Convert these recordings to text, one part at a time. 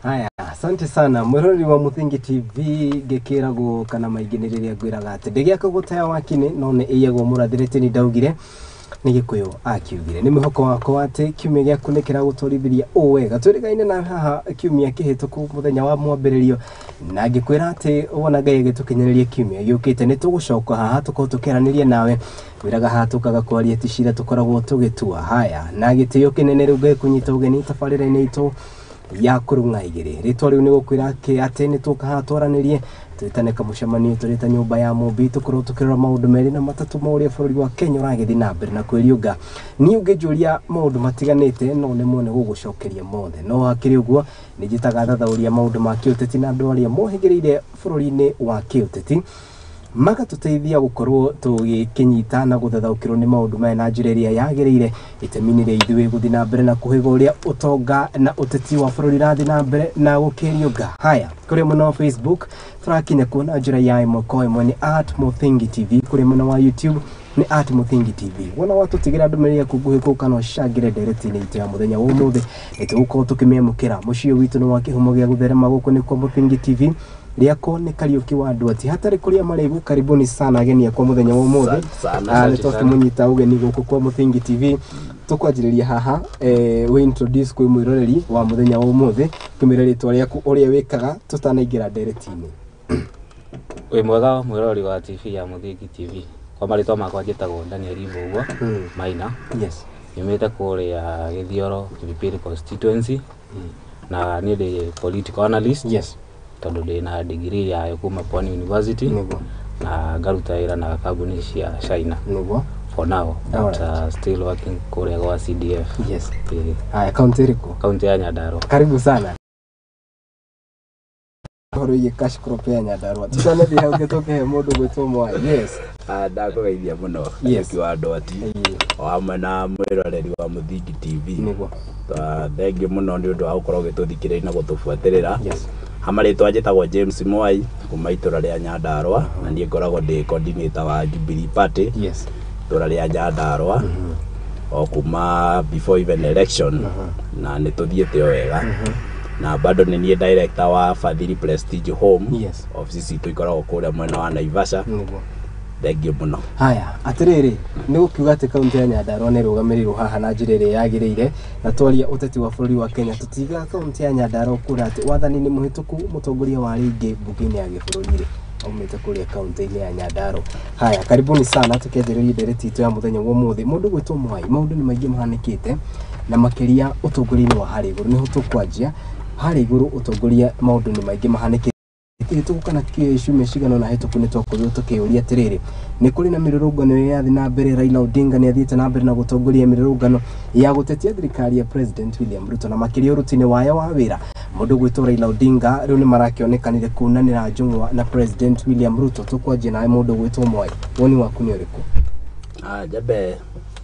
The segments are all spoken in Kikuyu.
Haya, asante sana mwiroreri wa Muthingi TV. Ngĩkĩragwo kana maingĩ nĩ rĩrĩa ngwĩraga atĩ ndĩgĩaka gũtaya wakini no nĩ ĩiyagwo mũrathĩrĩte. Nĩ ndaugire nĩ Gĩkũyũ akiugire nĩ mwĩhoko wakwa atĩ kiumia gĩaku nĩ kĩragũtwarithĩria ũũ wega. Twĩrĩgaine na haha kiumia kĩhĩtũku mũthenya wa mwambĩrĩrio, na ngĩkwĩra atĩ wona Ngai agĩtũkinyanĩria kiumia gĩũkĩte nĩ tũgũcoka haha tũkorwo tũkĩaranĩria nawe. Wĩraga haha tũkaga kwaria ti cira tũkoragwo tũgĩtua. Haya, na gĩtĩo kĩnene rĩu Ngai kũnyita ũgeni tabarĩra-inĩ itũ ya Kũrung'a Igĩrĩ. Rĩtwa rĩu nĩ gũkwĩra atĩ nĩ tũka haha twaranĩrie, twĩtane kamũcemanio tũrĩ ta nyũmba ya mũmbi, tũkorwo tũkĩrora maũndũ merĩ na matatũ ma ũrĩa bũrũri wa Kenya ũragĩthiĩ na mbere na kwĩriũnga. Niĩ ũngĩnjũria maũndũ matiganĩte no nemwo nĩ gũgũcokeria mothe, no hakĩrĩ ũguo nĩ njĩtaga thathaũria maũndũ ma kĩũteti na andũ arĩa mohĩgĩrĩire bũrũri-inĩ wa kĩũteti magatũteithia gũkorwo tũgĩkĩnyita na gũthathaũkĩrwo nĩ maũndũ maya na njĩra ĩrĩa yagĩrĩire. Itemi-inĩ rĩa ithuĩ gũthiĩ na mbere na kũhĩga ũrĩa ũtonga na ũteti wa bũrũri ũrathiĩ na mbere na gũkĩriũnga. Haya, kũrĩ mwena wa Facebook tũrakinya kuona njĩra ya ĩmwe kwa ĩmwe nĩ @MuthingiTV, kũrĩ mwena wa YouTube nĩ @MuthingiTV. Wona watũtigĩra ndũmĩrĩri yaku nguhĩ kũu kana ũcangĩre ndereti-inĩ itũ ya mũthenya wa ũmũthĩ, nĩ tũgũkorwo tũkĩmĩamũkĩra. Mũciĩ witũ nĩ wa kĩhumo gĩa gũtherema gũkũ nĩ kwa Muthingi TV. Rĩakwa nĩ Kariũki wa andũ ati hatarĩ kũrĩa marĩgu. Karibuni sana ageni akwa mũthenya wa ũmũthĩ. Sana. Nĩ twakĩmũnyita ũgeni gũkũ kwa Muthingi TV. Tũkwanjĩrĩria haha, wĩ introduce kwĩ mwĩroreri wa mũthenya wa ũmũthĩ, kĩmwĩre rĩtwa rĩaku, ũrĩa wĩkaga, tũtanaingĩra ndereti-inĩ. Wĩ mwega mwĩroreri wa TV ya Muthingi TV. Kwa marĩtwa makwa njĩtagwo Daniel Mbugua Maina. Nyumĩte kũrĩa Gĩthioro Kipipiri constituency, na niĩ ndĩ political analyst tondũ ndĩ na degree yayo kuma Pwani University na ngaruta wĩra na kambuni cia China for now, but still working kũrĩa gwa CDF. Haya, kaunti ĩrĩkũ? Kaunti ya Nyandarua. Karibu sana. Ũhoro wĩgiĩ cash crop ya Nyandarua tutanathiĩ hau tũkĩhe mũndũ gwĩtwo Mwai. Yes. Ndakũgeithia mũno, Kariũki wa Ndwati, o hamwe na mwĩroreri wa Mũthingi TV. Thengiũ mũno nĩ ũndũ wa gũkorwo ũgĩtũthikĩrĩria na gũtũbuatĩrĩra. Ha marĩtwa njĩtagwo James Mwai kuma itũra rĩa Nyandarua, na niĩ ngoragwo ndĩ coordinator wa Jubilee Party itũra rĩa Nyandarua o kuma before even election, na nĩ tũthiĩte o wega, na bado nĩ niĩ director wa Fadhili Prestige Home. Office citũ ikoragwo kũrĩa mwena wa Naivasha. Thengiũ mũno. Haya, atĩrĩrĩ, nĩ gũkiuga atĩ kaunti ya Nyandarua nĩ ĩrũgamĩrĩirwo haha na njĩra ĩrĩa yagĩrĩire, na twaria ũteti wa bũrũri wa Kenya tũtigaga kaunti ya Nyandarua kuona atĩ wathani-inĩ mũhĩtũku mũtongoria wa rĩngĩ mbunge-inĩ ya gĩbũrũri rĩ aumĩte kũrĩa kaunti-inĩ ya Nyandarua. Haya, karibuni sana. Tũkĩanjĩrĩria ndereti itũ ya mũthenya wa ũmũthĩ, mũndũ gwĩtwo Mwai, maũndũ nĩ maingĩ mahanĩkĩte na makĩria ũtongoria-inĩ wa harĩa igũrũ. Nĩho tũkwanjia harĩa igũrũ ũtongoria, maũndũ nĩ maingĩ mahanĩkĩte hĩtũku kana ciumia cigana ũna hĩtũku nĩ twakorirwo tũkĩũria atĩrĩrĩ, nĩ kũrĩ na mĩrũrũngano ĩrĩa yathiĩ na mbere. Raila Odinga nĩ athiĩte na mbere na gũtongoria mĩrũrũngano ya gũtetia thirikari ya President William Ruto na makĩria ũruti-inĩ wayo wa wĩra. Mũndũ gwĩtwo Raila Odinga rĩu nĩ marakĩonekanire kunanĩra njũng'wa na President William Ruto. Tũkwanjia nawe mũndũ gwĩtwo Mwai, woni waku nĩ ũrĩkũ? Njambe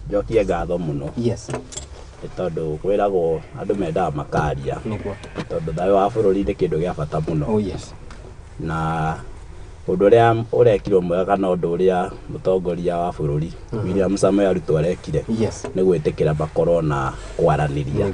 njokie ngatho mũno nĩ tondũ kwĩragwo andũ mendaga makaria tondũ thayũ wa bũrũri nĩ kĩndũ gĩa bata mũno. Na ũndũ ũrĩa ũrekirwo mwega kana ũndũ ũrĩa mũtongoria wa bũrũri William Samoei Ruto arekire nĩ gwĩtĩkĩra makorwo na kwaranĩria,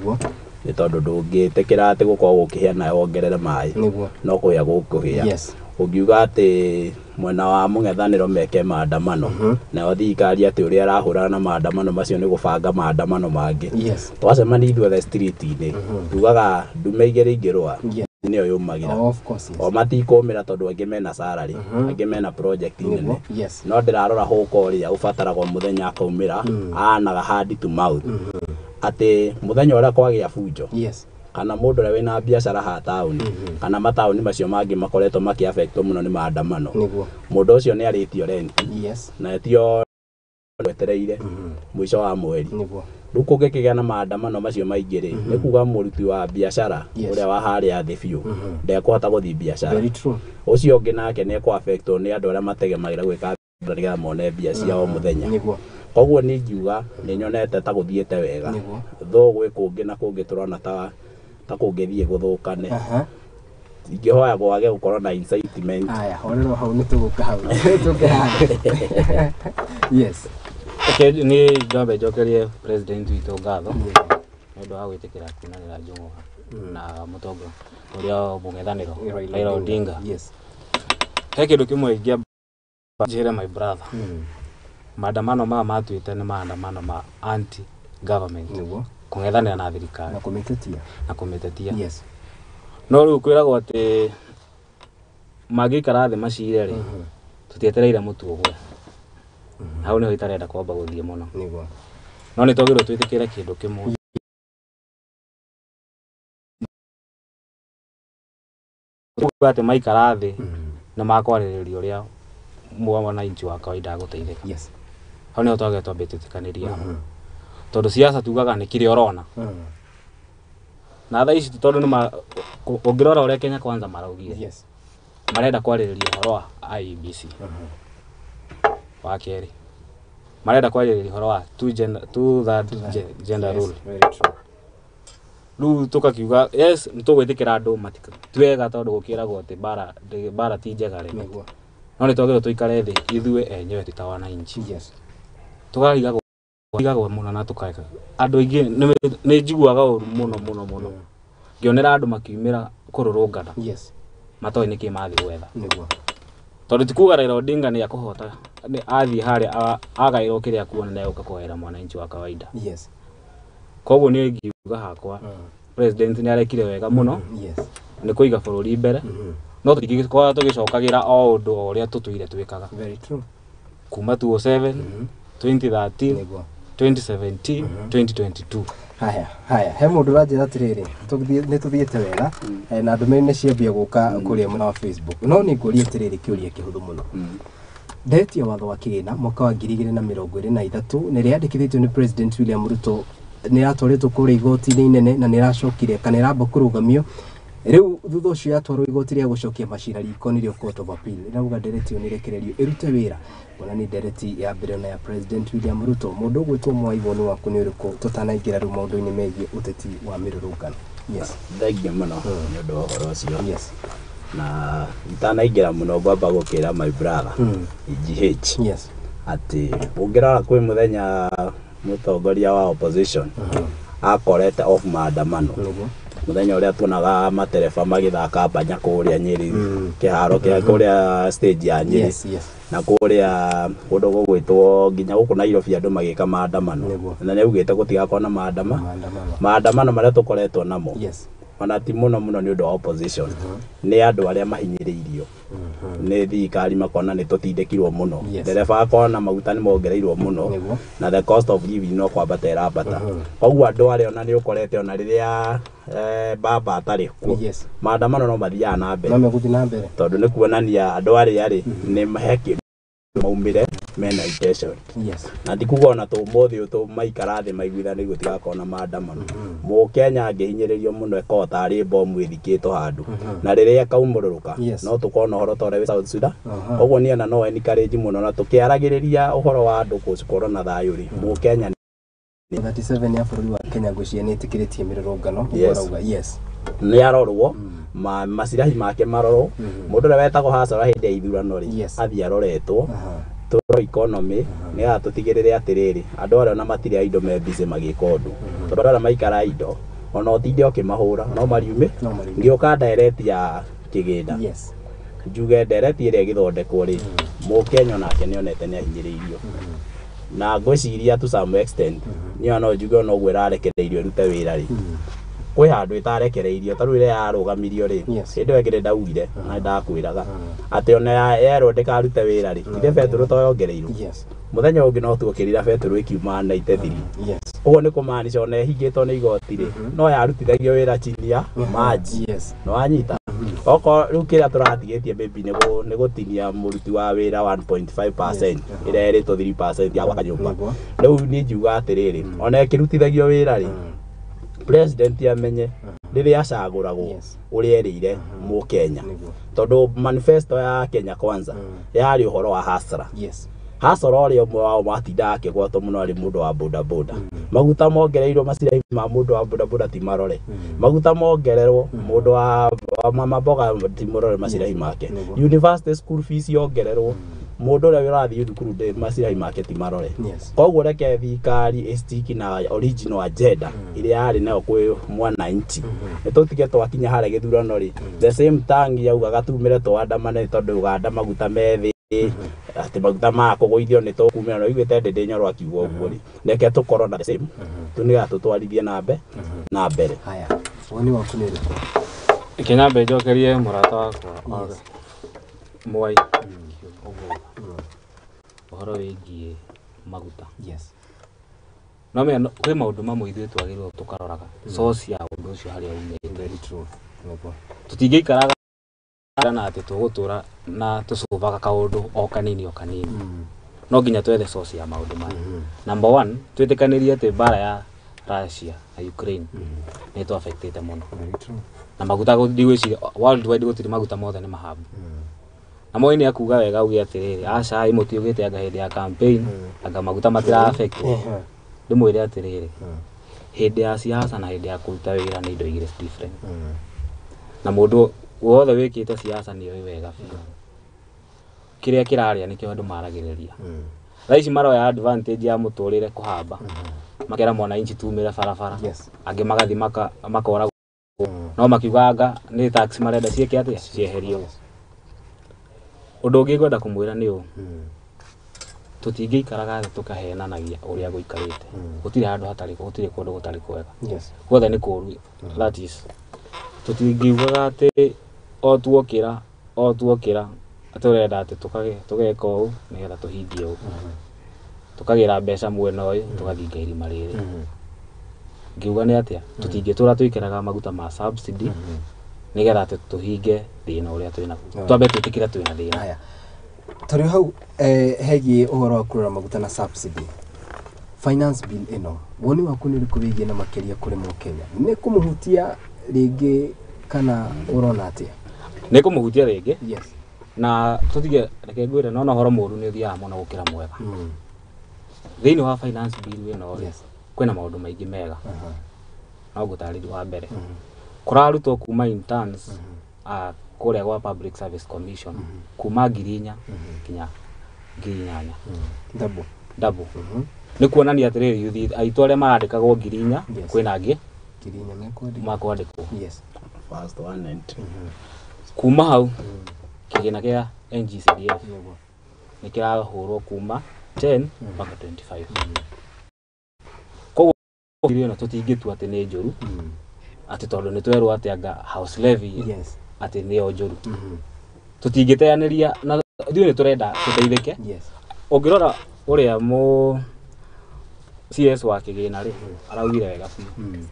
nĩ tondũ ndũngĩtĩkĩra atĩ gũkorwo gũkĩhĩa nawe wongerere maĩ, no kũhĩa gũkũhĩa. Ũngiuga atĩ mwena wa mũng'ethanĩro meke maandamano, nayo thirikari atĩ ũrĩa ĩrahũrana na maandamano macio nĩ gũbanga maandamano mangĩ, twacemania ithuothe street-inĩ, tugaga ndume igĩrĩ ingĩrũa nĩyo yũmagĩra. Of course, yes. O matikũmĩra tondũ angĩ mena salary, angĩ mena project nene. No ndĩrarora hũka ũrĩa ũbataragwo mũthenya akaumĩra anaga hand to mouth, atĩ mũthenya ũrĩa kwagĩa bunjo kana mũndũ ũrĩa wĩna biacara ha taũni kana mataũni macio mangĩ makoretwo makĩ-affectwo mũno nĩ maandamano, mũndũ ũcio nĩ arĩtio rent na etio wetereire mũico wa mweri. Rĩu kũngĩkĩgĩa na maandamano macio maingĩ rĩ, nĩ kuga mũruti wa biacara ũrĩa wa harĩa thĩ biũ ndekũhota gũthiĩ biacara. Very true. Ũcio ũngĩ nake nĩ ekũ-affectwo nĩ andũ arĩa mategemagĩra gwĩka nĩgetha mone mbia cia o mũthenya. Koguo niĩ ingiuga nĩ nyonete ta gũthiĩte wega, though gwĩ kũngĩ na kũngĩ tũrona ta kũngĩthiĩ gũthũkane. Ingĩhoya kwage gũkorwo na incitement. Haya, horero hau, nĩ tũgũka hau tũke haha. Yes. Okay, nĩ njambe njokerie president witũ ngatho nĩ ũndũ wa gwĩtĩkĩra kunanĩra njũng'wa na mũtongo Ũrĩa mũng'ethanĩro Raila Odinga. Yes. He kĩndũ kĩmwe ingĩamba njĩre my brother. Maandamano maya matuĩte nĩ maandamano ma anti government. Nĩguo. Kũng'ethanĩra na thirikari Na kũmĩtetia. Na kũmĩtetia. Yes. No rĩu kwĩragwo atĩ mangĩikara thĩ macire rĩ, tũtietereire mũtu ũgwe. Hau nĩho itarenda kwamba gũthiĩ mũno. Nĩguo. No nĩ twagĩrĩirwo twĩtĩkĩre kĩndũ kĩmwe. Tuga atĩ maikara thĩ nĩ makwarĩrĩria ũrĩa mwananchi wa kawaida agũteithĩka. Yes. Hau nĩho twagĩrĩirwo twambe twĩtĩkanĩrie. Tondũ siasa tugaga nĩ kĩrĩa ũrona. Na thaa ici tondũ nĩ ũngĩrora ũrĩa Kenya Kwanza maraugire. Yes. Marenda kwarĩrĩria ũhoro wa IEBC. Wa kerĩ marenda kwarĩrĩria ũhoro wa two gender, two third gender Yes, rule. very true. Rĩu tũkakiuga yes nĩ tũgwĩtĩkĩra andũ ti wega tondũ gũkĩragwo atĩ bara ti njega rĩ. Nĩguo. No nĩ twagĩrĩirwo tũikare thĩ ithuĩ enyewe twĩ ta wananchi. Yes. Tũkarigagwo mũno na tũkaeka andũ aingĩ nĩ njiguaga ũru mũno mũno mũno ngĩonera andũ makiumĩra kũrũrũngana. Yes. Matoĩ nĩkĩ mathiĩ gwetha. Nĩguo. Tondũ ti kuga Raila Odinga nĩ akũhota nĩ athiĩ harĩa agaĩrwo kĩrĩa akuona nĩ egũka kũgaĩra mwananchi wa kawaida. Yes. Koguo niĩ ingiuga hakwa president nĩ arekire wega mũno. Yes. Nĩ kũiga bũrũri mbere. No tũtingĩkorwo tũgĩcokagĩra o ũndũ o ũrĩa tũtũire twĩkaga. Very true. Kuma 2007, 2013, Nĩguo. 2017, 2022. Haya, haya, he mũndũ ũranjĩra atĩrĩrĩ, nĩ tũthiĩte wega na ndũmĩrĩri nĩ ciambia gũka kũrĩa mwena wa Facebook. No nĩ ngũrie atĩrĩrĩ kĩũria kĩhũthũ mũno. Ndetia ya watho wa kĩgĩna mwaka wa 2023 nĩ ĩrĩa yandĩkithĩtio nĩ President William Ruto nĩ yatwarĩtwo kũrĩa igoti-inĩ inene na nĩ ĩracokire kana ĩramba kũrũgamio. Rĩu thutha ũcio yatwarwo igoti rĩa gũcokia macira riko nĩrĩo Court of Appeal. Ĩrauga ndereti ĩyo nĩ ĩrekererio ĩrute wĩra. Kuona nĩ ndereti ya mbere na ya President William Ruto. Mũndũ ũgwĩtwo Mwai woni waku nĩ ũrĩkũ tũtanaingĩra rĩu maũndũ-inĩ megiĩ ũteti wa mĩrũrũngano? Yes. Thengiũ mũno nĩ ũndũ wa ũhoro ũcio. Yes. Na itanaingĩra mũno ngwamba gũkĩra my brother EGH Yes. atĩ ũngĩrora kwĩ mũthenya mũtongoria wa opposition akorete off maandamano. Nĩguo. Mũthenya ũrĩa tuonaga matereba magĩthaka mbanya kũrĩa Nyĩrĩ kĩharo kĩa kũrĩa stage ya Nyĩrĩ. Yes, yes. Na kũrĩa kũndũ gũgwĩtwo nginya gũkũ Nairobi andũ magĩka maandamano. Nĩguo. Na nĩ augĩte gũtigakorwo na maandamano. Maandamano. Maandamano marĩa tũkoretwo namo. Yes. Ona ti mũno mũno nĩ ũndũ wa opposition. Nĩ andũ arĩa mahinyĩrĩirio nĩ thirikari makona nĩ tũtindĩkirwo mũno. Yes. Ndereba akona maguta nĩ mongereirwo mũno. Nĩguo. Na the cost of living no kwambata ĩrambata. Koguo andũ arĩa ona nĩ ũkorete ona rĩrĩa baba atarĩ kuo. Yes. Maandamano no mathiaga na mbere. No megũthiĩ na mbere. Tondũ nĩ kuonania andũ arĩa rĩ nĩ he kĩndũ maumire mena intention. Yes. Na ti kuga ona tũmũthĩ ũyũ maikara thĩ maiguithanĩrie gũtigakorwo na maandamano. Mũkenya angĩhinyĩrĩrio mũno ĩkorwo tarĩ bomu ĩthikĩtwo handũ. Na rĩrĩa ĩkaumũrũrũka no tũkorwo na ũhoro ta ũrĩa wĩ South Sudan. Koguo niĩ ona no encourage mũno na tũkĩaragĩrĩria ũhoro wa andũ gũkorwo na thayũ rĩ mũkenya 37 ya bũrũri wa Kenya ngwĩciria nĩ ĩtĩkĩrĩtie mĩrũrũngano. Yes. Ũrauga yes. Nĩ arorwo macirahi make marorwo. Mũndũ ũrĩa wetagwo Hasara hĩndĩ ya ithurano rĩ Yes. athiĩ aroretwo. Tũrore economy nĩgetha tũtigĩrĩre atĩrĩrĩ andũ arĩa ona matirĩ a indo me busy magĩka ũndũ. Tondũ andũ arĩa maikara indo ona ũtinde ũkĩmahũra no mariume. No mariume. Ngĩũka ndereti ya kĩgĩna. Yes. Njuge ndereti ĩrĩa ĩgĩthondekwo rĩ mũkenya onake nĩonete nĩ ahinyĩrĩirio. Na ngwĩciria to some extent niĩ no njuge ona ũguo ĩrarekereirio ĩrute wĩra rĩ kwĩ handũ ĩtarekereirio ta rĩu ĩrĩa yarũgamirio rĩ Yes. hĩndĩ ĩyo ĩngĩ nĩndaugire na nĩndakwĩraga atĩ ona yerwo ndĩkarute wĩra rĩ ithe betũrũ to yongereirwo. Yes. Mũthenya ũngĩ no tuokĩrĩra betũrũ ĩkiuma 93. Yes. Ũguo nĩ kũmaanisha ona ĩhingĩtwo nĩ igoti rĩ no yarutithagio wĩra chini ya maji. Yes. Nĩ wanyita. Okorwo rĩu kĩrĩa tũratigĩtie maybe nĩ gũtinia mũruti wa wĩra 1.5% ĩrĩa ĩrĩtwo 3% ya gwaka nyũmba. Nĩguo. Rĩu niĩ ngiuga atĩrĩrĩ ona ĩkĩrutithagio wĩra rĩ president amenye rĩrĩa acagũragwo Yes. ũrĩa erĩire mũkenya. Nĩguo. Tondũ manifesto ya Kenya Kwanza yarĩ ũhoro wa hasara. Yes. Hasara ũrĩa ũmwe wao matindaga akĩgwatwo mũno arĩ mũndũ wa bodaboda. Maguta mongereirwo macirahi ma mũndũ wa bodaboda ti marore. Maguta mongererwo mũndũ wa mama mboga ti mũrore macirahi make. Nĩguo. University school fees yongererwo Mũndũ ũrĩa ũrathiĩ thukuru ndĩ macirai make ti marore. Koguo reke thirikari ĩstick na original agenda ĩrĩa yarĩ nayo kwĩ mwananchi. Nĩ tũtige twakinya harĩa gĩthurano rĩ, the same tongue yaugaga tumĩre tũandamane tondũ Uganda maguta me thĩ, atĩ maguta maya kũgũithio nĩ tũkumĩra, na ũiguĩte Ndĩndĩ Nyoro akiuga ũguo rĩ, reke tũkorwo na the same tu nĩgetha tũtwarithie na mbere. Haya, woni waku nĩ ũrĩkũ? Reke nyambe njokerie mũrata wakwa Mwai ũguo ũhoro wĩgiĩ maguta. Yes. No menya kwĩ maũndũ mamwe ithuĩ twagĩrĩirwo tũkaroraga source ya ũndũ ũcio harĩa umĩte. Very true. Nĩguo. Tũtingĩikaraga na atĩ tũgũtũra na tũcũvaga kaũndũ o kanini o kanini. No nginya twethe source ya maũndũ maya. Number one, twĩtĩkanĩrie atĩ mbara ya Russia na Ukraine nĩ ĩtũ-affectĩte mũno. Very true. Na maguta ndigwĩciria worldwide gũtirĩ maguta mothe nĩ mahambu. Na Moi nĩ akuga wega auge atĩrĩrĩ, aca ĩ mũtiugĩte anga hĩndĩ ya campaign anga maguta matira affect. Ndĩmwĩre atĩrĩrĩ, hĩndĩ ya siasa na hĩndĩ ya kũruta wĩra nĩ indo igĩrĩ different. Na mũndũ wothe wĩkĩte siasa nĩ oĩ wega biũ kĩrĩa kĩrarĩa nĩkĩo andũ maragĩrĩria. Thaa ici maroya advantage ya mũtũrĩre kũhamba, makera mwananchi tumĩre barabara, angĩ magathiĩ makoragwo no makiuga anga nĩ tax marenda ciĩke atĩa, cieherio. Ũndũ ũngĩ ngwenda kũmwĩra nĩ ũũ, tũtingĩikaraga thĩ tũkahenanagia ũrĩa gũikarĩte. Gũtirĩ handũ hatarĩ, gũtirĩ kũndũ gũtarĩ kwega. Guothe nĩ kũũru. That is, tũtingiugaga atĩ o tuokĩra tũrenda atĩ tũgeka ũũ nĩgetha tũhingie ũũ, tũkagĩra mbeca mwena ũyũ tũgathinga irima rĩrĩ. Ngiuga nĩ atĩa, tũtingĩtũra tũikaraga maguta ma subsidy nĩgetha atĩ tũhinge thĩna ũrĩa twĩnaguo. Twambe twĩtĩkĩre twĩna thĩna. Haya, tũrĩ hau hegiĩ ũhoro wa kũrora maguta na subsidy. Finance bill ĩno, woni waku nĩ ũrĩkũ wĩgiĩ na makĩria kũrĩ mũkenya? Nĩ kũmũhutia rĩngĩ kana ũrona atĩa? Nĩ kũmũhutia rĩngĩ. Yes. Na tũtige, reke ngwĩre, no ũhoro mũũru nĩ ũthiaga mũno gũkĩra mwega. Thĩinĩ wa finance bill ĩno rĩ, kwĩna maũndũ maingĩ mega. No ngũtarĩrie wa mbere. Kũrarutwo kuma interns kũrĩa gwa Public Service Commission kuma 4,000 nginya 8,000. Double. Double. Nĩ kuonania atĩrĩrĩ, youth aitũ arĩa marandĩkagwo 4,000 kwĩna angĩ 4,000 mekwandĩkwo. Yes. First one entry. Kuma hau kĩgĩna kĩa NGCDF nĩ kĩrahũrwo kuma 10 mpaka 25. Koguo ĩno tũtingĩtua atĩ nĩ njũru, atĩ tondũ nĩ twerwo atĩ anga house levy atĩ nĩyo njũru. Tũtingĩteanĩria na ithuĩ nĩ tũrenda tũteithĩke. Ũngĩrora ũrĩa mũ CS wa kĩgĩna rĩ, araugire wega biũ.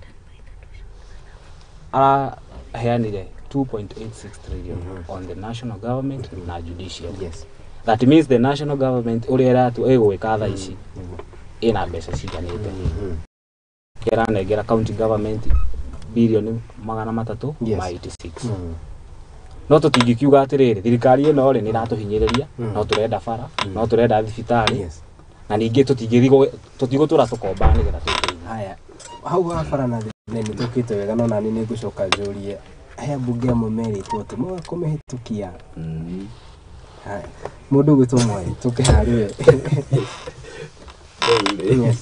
Araheanire 2.86 trillion on the national government na judiciary. Yes. That means the national government ũrĩa ĩratua ĩgwĩka thaa ici ĩna mbeca ciganĩte. Kĩranengera county government bilioni 386. No tũtingĩkiuga atĩrĩrĩ, thirikari ĩno rĩ nĩ ĩratũhinyĩrĩria, no tũrenda bara, no tũrenda thibitarĩ, na ningĩ tũtigũtũra tũkomba nĩgetha tũteithie. Haya, hau ha bara na thibitarĩ nĩ tũkĩte wega, no nani nĩ ngũcoka njũrie, he ambunge amwe merĩtwo atĩ moga kũmĩhĩtũkia. Haya, mũndũ ũgwĩtwo Mwai, tũke harĩ we. Yes.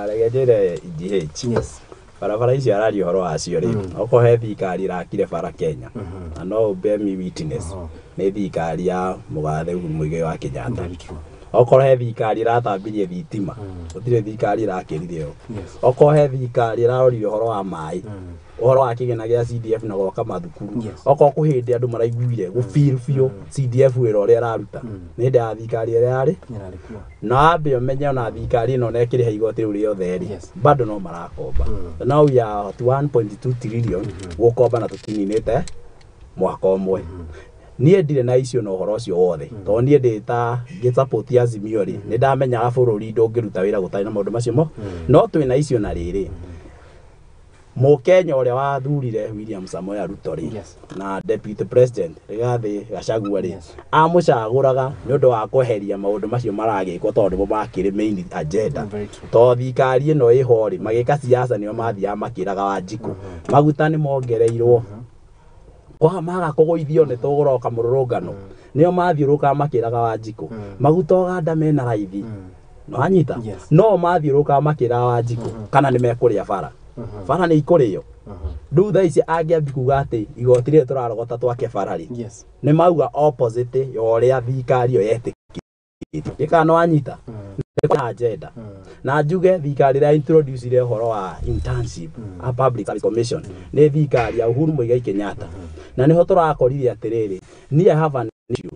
Reke njĩre GH. Yes. Barabara icio araria ũhoro wacio rĩ, okorwo he thirikari ĩrakire bara Kenya, na no bear me witness, nĩ thirikari ya mũgathe Uhuru Muigai wa Kenyatta. Okorwo he thirikari ĩratambirie thitima, gũtirĩ thirikari ĩrakĩrire ĩyo. Okorwo he thirikari ĩrarorire ũhoro wa maĩ, ũhoro wa kĩgĩna gĩa CDF na gwaka mathukuru, okorwo kwĩ hĩndĩ andũ maraiguire gũ-feel biũ CDF wĩra ũrĩa ĩraruta, nĩ hĩndĩ ya thirikari ĩrĩa yarĩ. Na wambe ũmenye ona thirikari ĩno ona ĩkĩrĩha igoti rĩu rĩothe rĩ, bado no marakomba. Now we are at 1.2 trillion gũkomba na tũtininĩte mwaka ũmwe. Niĩ ndirĩ na icio na ũhoro ũcio wothe, tondũ niĩ ndĩ ta ngĩ-support Azimio rĩ, nĩ ndamenyaga bũrũri ndũngĩruta wĩra gũtarĩ na maũndũ macio mo. No twĩna icio na rĩrĩ, Mũkenya ũrĩa wathurire William Samoei Ruto rĩ, na Deputy President Rigathi Gachagua rĩ, amũcagũraga nĩ ũndũ wa kweheria maũndũ macio maragĩkwo tondũ nĩmo makĩrĩ main agenda. Tondũ thirikari ĩno ĩho rĩ, magĩka siasa nĩo mathiaga makĩraga Wanjikũ. Maguta nĩ mongereirwo. Kwa maga kũgũithio nĩ tũgũroka mũrũrũngano. Nĩo mathiũrũrũkaga makĩraga Wanjikũ maguta Ũganda mena raithi. Nĩwanyita? No mathiũrũrũkaga makĩraga Wanjikũ kana nĩ mekũrĩa bara. Bara nĩ ikũrĩo. Rĩu thaa ici angĩambi kuga atĩ igoti rĩrĩ tũrarogota twake bara rĩ, nĩ mauga opposite ya ũrĩa thirikari ĩyo yetĩkĩtie. Kana nĩwanyita? Nĩ agenda. Na njuge thirikari ĩrĩa introduce ũhoro wa internship a Public Service Commission nĩ thirikari ya Uhuru Muigai Kenyatta. Na nĩho tũrakorire atĩrĩrĩ, niĩ I have an issue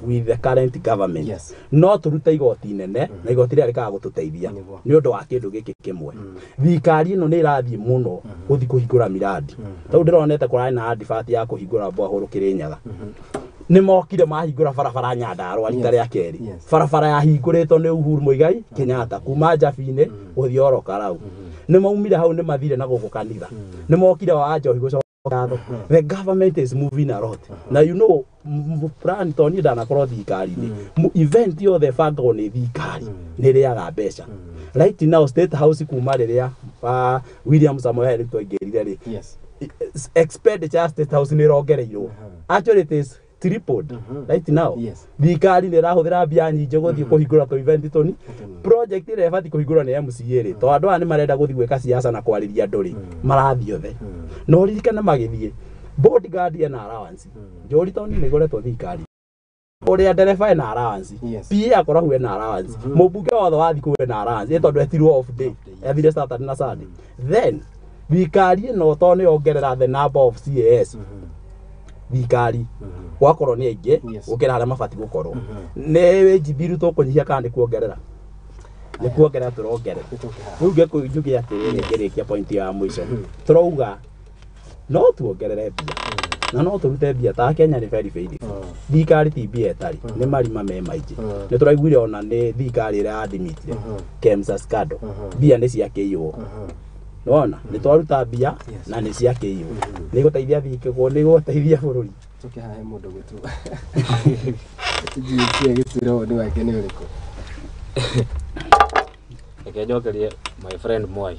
with the current government. No tũrute igoti inene na igoti rĩrĩa rĩkaga gũtũteithia nĩ ũndũ wa kĩndũ gĩkĩ kĩmwe. Thirikari ĩno nĩ ĩrathiĩ mũno gũthiĩ kũhingũra miradi. Tondũ ndĩronete kũrarĩ na advert ya kũhingũra Borehole Kĩrĩnyaga. Nĩ mokire mahingũra barabara Nyandarũa rita rĩa kerĩ. Barabara yahingũrĩtwo nĩ Uhuru Muigai Kenyatta kuma Njabi-inĩ gũthiĩ oro Karau. Nĩ maumire hau nĩ mathire na gũkũ kanitha. Nĩ mokire wa Njohi gũcoka. The government is moving a lot. Na you know, plan to niĩ ndanakorwo thirikari-inĩ. Event yothe ĩbangagwo nĩ thirikari nĩ ĩrĩaga mbeca. Right now State House kuma rĩrĩa William Samoei Ruto aingĩrire rĩ, expenditure ya State House nĩ ĩrongereirwo. Actually it is tripled right now. Thirikari nĩ ĩrahũthĩra mbia nyingĩ gũthiĩ kũhingũra tũ event tũni. Project ĩrĩa ĩbatiĩ kũhingũrwo nĩ MCA rĩ, tondũ andũ aya nĩ marenda gũthiĩ gwĩka siasa na kwarĩria andũ rĩ, marathiĩ othe. Na ũririkane magĩthiĩ, bodyguard ena allowance. Njũri tondũ niĩ nĩngoretwo thirikari. Ũrĩa ndereba ena allowance. PA akoragwo ena allowance. Mũmbunge wothe wathiĩ kũu ena allowance, tondũ etirwo off day. Ethire Saturday na Sunday. Then thirikari ĩno tondũ nĩ yongerera the number of CAS. Thirikari gwakorwo nĩ aingĩ gũkĩra harĩa mabatiĩ gũkorwo. Nĩ wage bill tũkũnyihia kana nĩ kuongerera? Nĩ kuongerera tũrongerera. Rĩu njuge atĩrĩrĩ ngĩrĩkia point ya mũico. Tũrauga no tuongerere mbia. Na no tũrute mbia ta Kenya nĩ very faithful. Thirikari ti mbia ĩtarĩ, nĩ marima me maingĩ. Nĩ tũraiguire ona nĩ thirikari ĩrĩa yadimitire KEMSA scandal. Mbia nĩ ciakĩiywo. Nĩwona? Nĩ twaruta mbia na nĩ ciakĩiywo. Nĩ gũteithia nĩ gũteithia bũrũri. Tũke haha mũndũ gwĩtwo. GC agĩtwĩra woni wake nĩ ũrĩkũ? Reke njokerie my friend Mwai.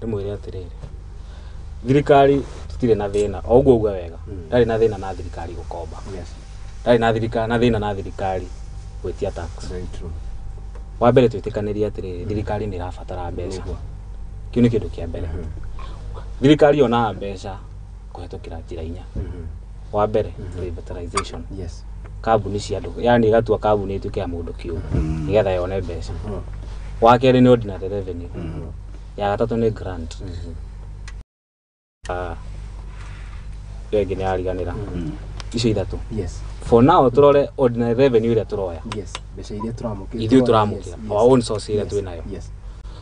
Ndĩmwĩre atĩrĩrĩ, thirikari tũtirĩ na thĩna, o ũguo uga wega. Ndarĩ na thĩna na thirikari gũkomba. Ndarĩ na thirikari na thĩna na thirikari gwĩtia tax. Very true. Wa mbere twĩtĩkanĩrie atĩrĩrĩ, thirikari nĩ ĩrabatara mbeca. Kĩu nĩ kĩndũ kĩa mbere. Thirikari yonaga mbeca kũhetũkĩra njĩra inya. Wa mbere, privatization. Kambuni cia andũ, yani ĩgatua kambuni ĩtuĩke ya mũndũ kĩũmbe nĩgetha yone mbeca. Wa kerĩ nĩ ordinary revenue. Ya gatatũ nĩ grant. Ĩyo ĩngĩ nĩ yariganĩra. Icio ithatũ. For now tũrore ordinary revenue ĩrĩa tũroya. Mbeca iria tũramũkĩra. Ithuĩ tũramũkĩra. Our own source ĩrĩa twĩ nayo.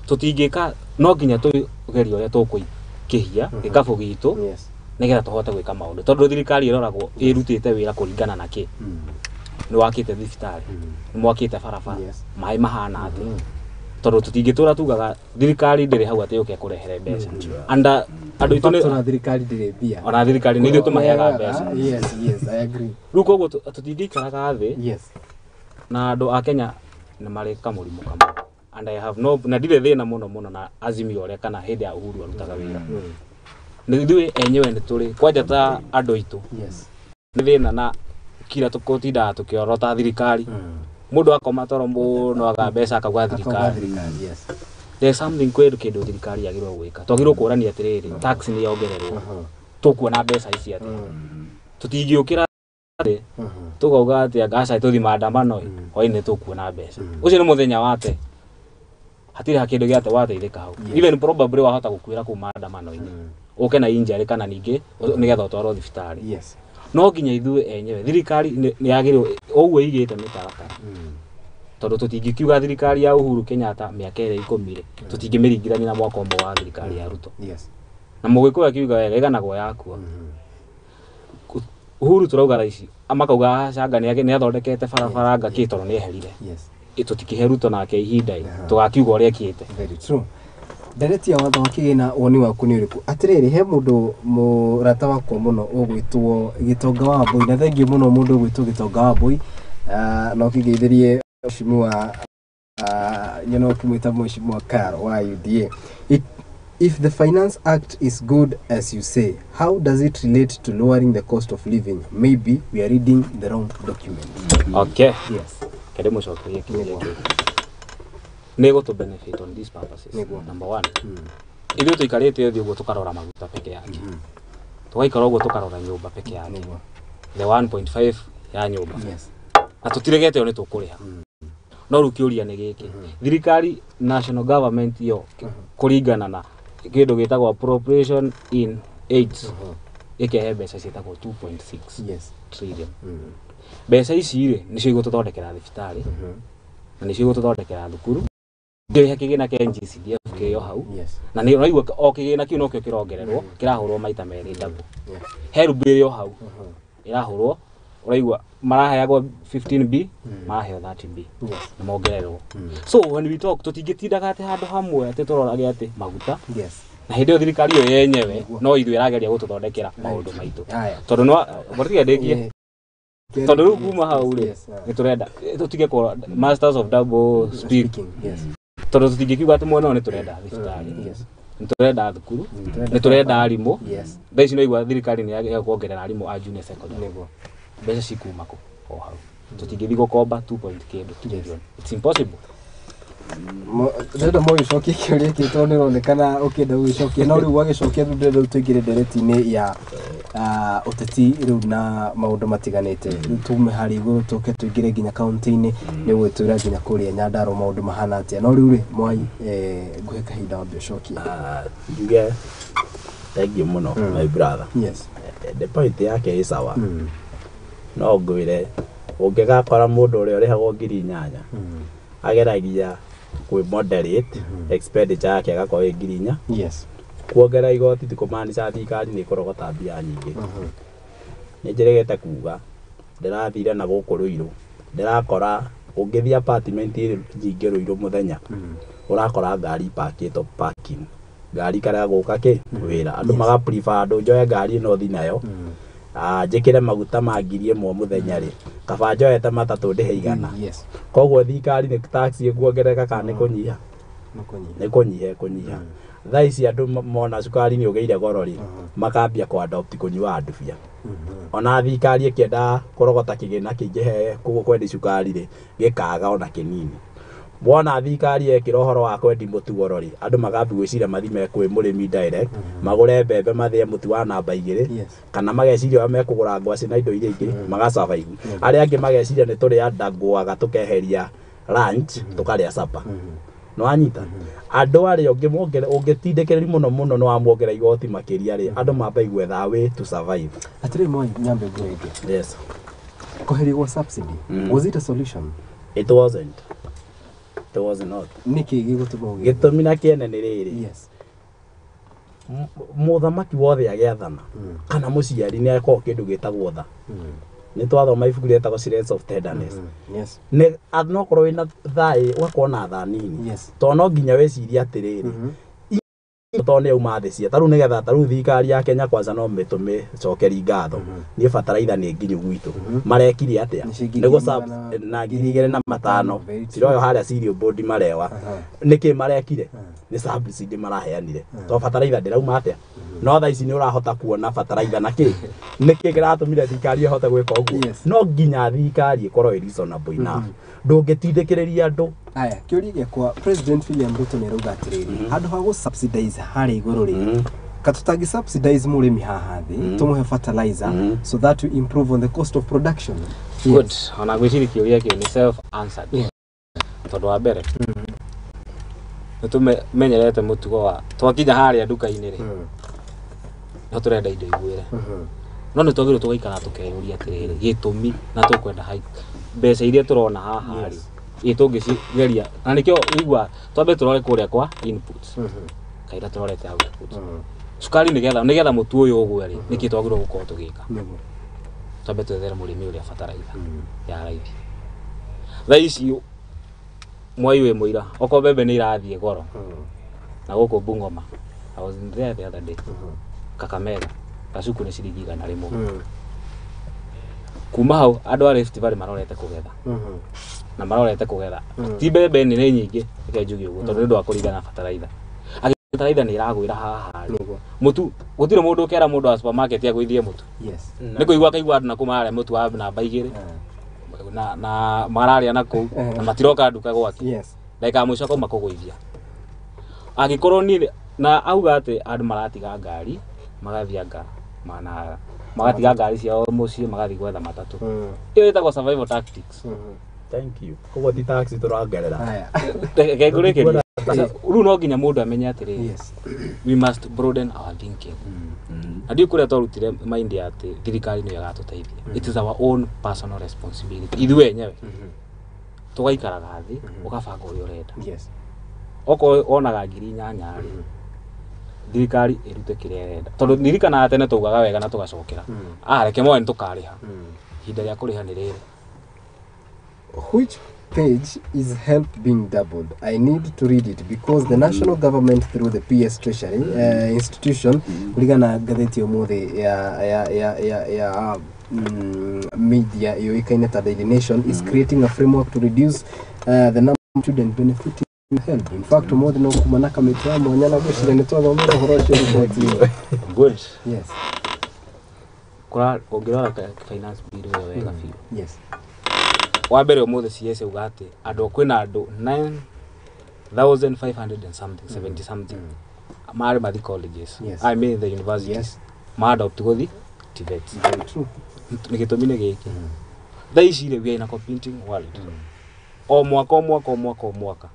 Tũtingĩka, no nginya tũgerie ũrĩa tũkũingĩhia gĩkabũ gitũ nĩgetha tũhote gwĩka maũndũ. Tondũ thirikari ĩroragwo ĩrutĩte wĩra kũringana na kĩ. Nĩ wakĩte thibitarĩ, nĩ mwakĩte barabara, maĩ mahana atĩa. Tondũ tũtingĩtũra tugaga thirikari ndĩrĩ hau atĩ yũke kũrehere mbeca. Andũ aitũ nĩ ona thirikari ndĩrĩ mbia. Ona thirikari nĩ ithuĩ tũmaheaga mbeca. Yes, I agree. Rĩu koguo tũtingĩikaraga thĩ. Na andũ a Kenya nĩ marĩ kamũrimũ kamwe. And I have no, na ndirĩ thĩna mũno mũno na Azimio ũrĩa kana hĩndĩ ya Uhuru arutaga wĩra. Nĩ ithuĩ enyewe nĩ tũrĩ kwanja ta andũ aitũ. Nĩ thĩna na kira tũkũtindaga tũkĩorota thirikari. Mũndũ akoma toro mũno aga mbeca akauga thirikari. There's something kwĩ kĩndũ thirikari yagĩrĩirwo gwĩka. Twagĩrĩirwo kũrania atĩrĩrĩ, tax nĩ yongererwo. Tũkuona mbeca ici atĩa. Tũtingĩũkĩra thĩ tũkauga atĩ anga aca tũthiĩ maandamano hwainĩ tũkuona mbeca. Ũcio nĩ mũthenya wa te. Hatirĩ kĩndũ gĩa te wateithĩka hau. Even probably wahota gũkuĩra kũu maandamano-inĩ. Ũke na injury kana ningĩ nĩgetha ũtwarwo thibitarĩ. No nginya ithuĩ enyewe thirikari nĩ yagĩrĩirwo ũguo ĩigĩte mĩtaratara. Tondũ tũtingĩkiuga thirikari ya Uhuru Kenyatta mĩaka ĩrĩa 10 rĩ, tũtingĩmĩringithania na mwaka ũmwe wa thirikari ya Ruto. Na Mũgĩkũyũ akiuga wega ĩganagwo yakua. Uhuru tũrauga thaa ici makauga aca anga nĩ athondekete barabara anga kĩ tondũ nĩ eherire. Tũtikĩhe Ruto nake ihinda ĩ, tũgakiuga ũrĩa ekĩte. Very true. Nderetia watho wa kĩgĩna woni waku nĩ ũrĩkũ? Atĩrĩrĩ, he mũndũ mũrata wakwa mũno ũgwĩtwo Gĩtonga wa Mbui, na thengiũ mũno mũndũ ũgwĩtwo Gĩtonga wa Mbui, na ũkĩngeithĩrie mheshimiwa, nyona ũkĩmwĩta mheshimiwa Karo wa UDA. If the Finance Act is good as you say, how does it relate to lowering the cost of living? Maybe we are reading the wrong document. Okay. Yes. Kende mũcokerie kĩũria kĩu. Nĩ gũtũ benefit on these purposes. Number one, ithuĩ tũikarĩte thĩ ũguo tũkarora maguta peke yake. Tũgaikara ũguo tũkarora nyũmba peke yake. The 1.5 ya nyũmba. Yes. Na tũtiregete yo nĩ tũkũrĩha. No rĩu kĩũria nĩ gĩkĩ. Thirikari national government yo kũringana na kĩndũ gĩtagwo appropriation in aids ĩkehe mbeca ciĩtagwo 2.6 Yes. trillion. Mbeca ici rĩ nĩcio igũtũthondekera thibitarĩ na nĩcio igũtũthondekera thukuru. Kĩrĩa kĩgĩna kĩa NGCDF kĩrĩ o hau. Yes. Na nĩ ũraigua o kĩgĩna kĩu nokĩo kĩrongererwo kĩrahũrwo maita merĩ double. Yes. HELB ĩrĩ o hau ĩrahũrwo ũraigua maraheagwo 15B maraheo 30B Yes. na mongererwo. So when we talk tũtingĩtindaga atĩ handũ hamwe atĩ tũrorage atĩ maguta. Yes. Na hĩndĩ ĩyo thirikari ĩyo yenyewe no ithuĩ ĩrageria gũtũthondekera maũndũ maitũ. Tondũ no tiga ndĩkie. Tondũ rĩu kuma hau rĩ nĩ tũrenda tũtige kũ masters of double speak. Yes. Tondũ tũtingĩkiuga atĩ mwena ũyũ nĩ tũrenda thibitarĩ. Yes. Nĩ tũrenda thukuru. Nĩ tũrenda arimũ. Yes. Thaa ici no igua thirikari nĩ yagĩa kuongerera arimũ a junior secondary. Nĩguo. Mbeca cikuma kũ? O hau. Tũtingĩthiĩ gũkomba 2 point kĩndũ trillion. It's impossible. Ndĩrenda mũgĩcokie kĩũria kĩu tondũ nĩũronekana ũkĩenda gũgĩcokia no rĩu wagĩcokia rĩu ndĩrenda tũingĩre ndereti-inĩ ya ũteti rĩu na maũndũ matiganĩte. Rĩu tume harĩa igũrũ tũke tũingĩre nginya kaunti-inĩ nĩ ũgwĩtwĩra nginya kũrĩa Nyandarua maũndũ mahana atĩa. No rĩu rĩ Mwai ngũhe kahinda wambe ũcokie. Njuge thank you mũno my brother. Yes. The point yake ĩ sawa. No ngwĩre ũngĩgakora mũndũ ũrĩa ũrĩhagwo 8,000 ageragia kwĩ moderate expenditure yake agakorwo ĩ 4,000. Yes. Kuongerera igoti ti kũmaanica thirikari nĩ ĩkũrogota mbia nyingĩ. Nĩ njĩrĩgĩte kuga ndĩrathire na gũkũ Ruiru ndĩrakora ũngĩthiĩ apartment nyingĩ Ruiru mũthenya ũrakora ngari ipakĩtwo parking ngari karega gũka kĩ wĩra andũ maga prefer andũ njoe ngari ĩno thiĩ nayo njĩkĩre maguta ma 1,000 mũthenya rĩ kaba njoete matatũ ndĩhe 100. Yes. Koguo thirikari nĩ tax ĩkuongerereka kana nĩ kũnyiha? Nĩ kũnyiha kũnyiha. Thaa ici andũ mona cukari nĩ ũgĩire goro rĩ makambia kũ adopt kũnyua ndubia. Ona thirikari ĩkĩenda kũrogota kĩgĩna kĩingĩhe kwendi cukari rĩ gĩkaga ona kĩnini. Wona thirikari yekĩra ũhoro wa kwendi mũtu goro rĩ andũ makambia gwĩciria mathime kwĩ mũrĩmi direct magũre mbembe mathĩe mũtu wa namba 2 kana mageciria ũrĩa mekũgũra ngwacĩ na indo iria ingĩ magasurvive. Arĩa angĩ mageciria nĩ tũrĩa ndangũaga tũkeheria lunch tũkarĩa supper. Nĩ wanyita andũ arĩa ũngĩtindĩkĩrĩria mũno mũno nĩ wamuongerera igoti makĩria rĩ andũ mambe gwetha way to survive. Atĩrĩ Moi nyambe ngũrĩtie. Yes. Kweherio gwa subsidy was it a solution? It wasn't. It was not. Nĩkĩ gĩgũtũma ũgĩe? Gĩtũmi na kĩene nĩ rĩrĩ. Yes. Mũthamaki wothe agĩathana kana mũciari nĩ akoragwo kĩndũ gĩtagwo tha. Nĩ twathoma ibuku rĩetagwo Silence of Tenderness. Yes. Nĩ no korwo wĩna thaĩ ũgakorwo na tha nini. Yes. Tondũ no nginya wĩcirie atĩrĩrĩ tondũ nĩ auma thĩ cia tarĩu nĩgetha tarĩu thirikari ya Kenya kwanza no mĩtũmĩcokeri ngatho niĩ bataraitha nĩ nginyu gwitũ marekire atĩa nĩ na 2,500 ciroyo harĩa cereal board marewa nĩkĩ marekire nĩ subsidy maraheanire tondũ bataraitha ndĩrauma atĩa no thaa ici nĩ ũrahota kuona bataraitha na kĩ nĩkĩ kĩratũmire thirikari ĩhote gwĩka ũguo no nginya thirikari ĩkorwo ĩ reasonable enough ndũngĩtindĩkĩrĩria andũ. Aya, kĩũria gĩakwa President William Ruto nĩ arauga atĩrĩrĩ handũ ha gũ subsidize harĩa igũrũ rĩ katũtangĩ subsidize mũrĩmi haha thĩ tũmũhe fertilizer so that we improve on the cost of production. Good. Ona gwĩciria kĩũria kĩu nĩ self answered. Tondũ wa mbere nĩ tũmenyerete mũtugo wa twakinya harĩa nduka-inĩ rĩ no tũrenda indo igwĩre no nĩ twagĩrĩirwo tũgaikara tũkeyũria atĩrĩrĩ gĩtũmi na tũkwenda mbeca iria tũrona haha rĩ ĩ tũngĩcigeria na nĩkĩo igua twambe tũrore kũrĩa kwa inputs kaira tũrorete outputs cukari nĩgetha mũtu ũyũ ũgwe rĩ nĩkĩ twagĩrĩirwo gũkorwo tũgĩka twambe twethere mũrĩmi ũrĩa bataraitha ya raithi. Thaa ici Mwai wĩ mũira okorwo mbembe nĩ irathiĩ goro na gũkũ Bungoma I was in there the other day Kakamega gacuku nĩ ciringi 100 kuma hau andũ a Rift Valley marorete kũgetha na marorete kũgetha ti mbembe nĩ nyingĩ reke njuge ũguo tondũ nĩ ũndũ wa kũringana na bataraitha Bataraitha nĩ ĩragwĩra haha rĩ, mũtu gũtirĩ mũndũ ũkera mũndũ wa supermarket agũithie mũtu. Nĩ kũigua akaigua andũ nakũu mararĩa mũtu wa namba 2 na mararĩa na kũu na matiroka nduka gwake. Ndagĩka ya mũico akauma kũgũithia. Angĩkorwo niĩ na auga atĩ andũ maratiga ngari magathiĩ anga mana magatiga ngari ciao mũciĩ magathiĩ gwetha matatũ. Ĩyo ĩtagwo survival tactics. Thank you. Koguo ti tax tũrongerera. Reke ngũrĩkĩrie. Rĩu no nginya mũndũ amenye atĩrĩrĩ, we must broaden our thinking. Na ndiũĩ kũrĩa twarutire mind ya atĩ thirikari nĩyo ĩgatũteithia. It is our own personal responsibility. Ithuĩ enyewe. Tũgaikaraga thĩ, ũgabanga ũrĩa ũrenda. Okorwo wonaga 8,000 rĩ, thirikari ĩrute kĩrĩa ĩrenda. Tondũ ndirikanaga tene twaugaga wega na tũgacokera. Reke moe nĩtũkarĩha. Ihinda rĩa kũrĩha nĩ rĩrĩ. Which page is help being doubled? I need to read it because the national government through the PS Treasury institution kulingana na ngathĩti ũmũthĩ ya media yũĩkaine ta Daily Nation is creating a framework to reduce the number of student benefiting help. In fact, ũmũthĩ no kuma na kamĩtĩ ya mwanya na ngwĩciria nĩ twathomera ũhoro ũcio riboti. Good. Yes. Kũra ũngĩrora finance bill ĩyo wega biũ. Yes. Wa mbere ũmũthĩ CS auga atĩ andũ kwĩna andũ 9,500 and something, 70 something marĩ mathi colleges. Yes. I mean the universities. Yes. Ma adopt gũthi TVET. Very true. Nĩ gĩtũmi nĩ gĩkĩ. Thaa ici rĩ, we are in a competing world. O mwaka o mwaka o mwaka o mwaka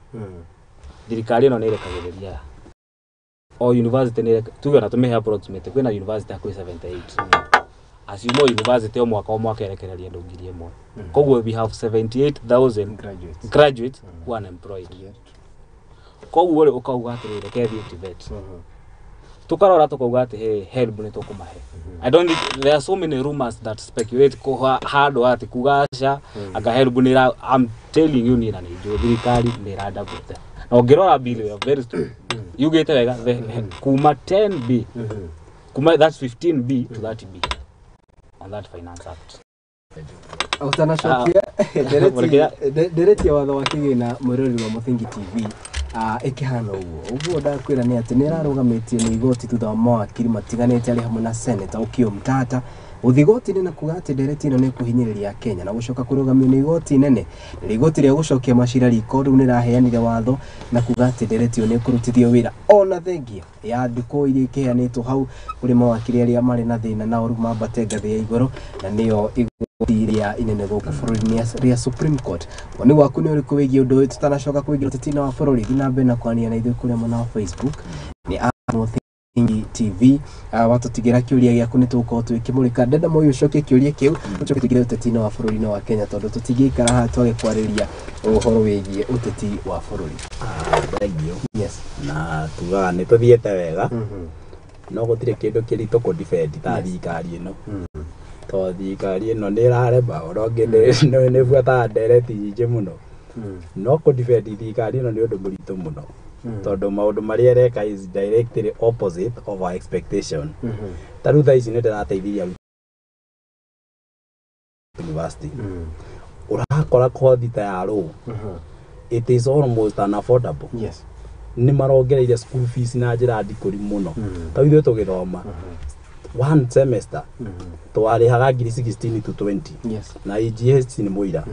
thirikari ĩno nĩ ĩrekagĩrĩria o university nĩ tuge ona tũmĩhe approximate kwĩna university hakuhĩ 78. Assume o university o mwaka o mwaka ĩrekereria andũ 1,000. Koguo we have 78,000 graduates graduates who are unemployed. Koguo rĩ ũkauga atĩrĩrĩ reke thiĩ TVET. Tukarora tukauga atĩ hey, help nĩ tũkũmahe. I don't think there are so many rumors that speculate ko handũ atĩ kuga aca anga help nĩ ĩra, I'm telling you niĩ na nĩ njũĩ thirikari nĩ ĩra double. Na ũngĩrora bill ĩyo very strong. Yugĩte wega the kuma 10B kuma that's 15B to 30B on that finance act. Ũtanacokia nderetia watho wa kĩgĩna mwĩroreri wa Mũthingi TV ĩkĩhana ũguo ũguo ndakwĩra nĩ atĩ nĩ ĩrarũgamĩtio nĩ igoti thutha wa mawakiri matiganĩte arĩ hamwe na Senator Okiya Omtatah gũthiĩ igoti-inĩ na kuga atĩ ndereti ĩno nĩ ĩkũhinyĩrĩria Kenya na gũcoka kũrũgamio nĩ igoti inene. Rĩrĩa igoti rĩa gũcokia macira riko rĩu nĩraheanire watho na kuga atĩ ndereti ĩyo nĩ ĩkũrutithio wĩra ona thengia ya ndukũ iria ikĩheanĩtwo hau kũrĩ mawakiri arĩa marĩ na thĩna nao rĩu mambate ngathĩ ya igũrũ na nĩyo igoti rĩa inene gũkũ bũrũri-inĩ rĩa Supreme Court. Woni waku nĩ ũrĩkũ wĩgiĩ ũndũ ũyũ tũtanacoka kũingĩra ũteti-inĩ wa bũrũri? Thiĩ na mbere na kwaria na ithuĩ kũrĩa mwena wa Facebook nĩ Mũthingi TV. Watũtigĩra kĩũria gĩaku nĩ tũgũkorwo twĩkĩmũrĩka. Ndenda Moi ũcokie kĩũria kĩu ũcoke tũingĩre ũteti-inĩ wa bũrũri-inĩ wa Kenya tondũ tũtingĩikara haha twage kwarĩria ũhoro wĩgiĩ ũteti wa bũrũri. Thank you. Yes. Na tugaga nĩ tũthiĩte wega no gũtirĩ kĩndũ kĩritũ kũ defend ta thirikari ĩno. Tondũ thirikari ĩno nĩ ĩrarema ona ũngĩ nĩ ĩbuataga ndereti nyingĩ mũno. No kũ defend thirikari ĩno nĩ ũndũ mũritũ mũno. Tondũ maũndũ marĩa ĩreka is directly opposite of our expectation. Ta rĩu thaa ici nĩ ndĩrateithirie university. Ũrakora kothi ta ya law it is almost unaffordable. Yes. Nĩ marongereire school fees na njĩra ndikũri mũno. Ta ithuĩ tũgĩthoma one semester twarĩhaga ngiri 16 to 20. Yes. Na EGS nĩ mũira.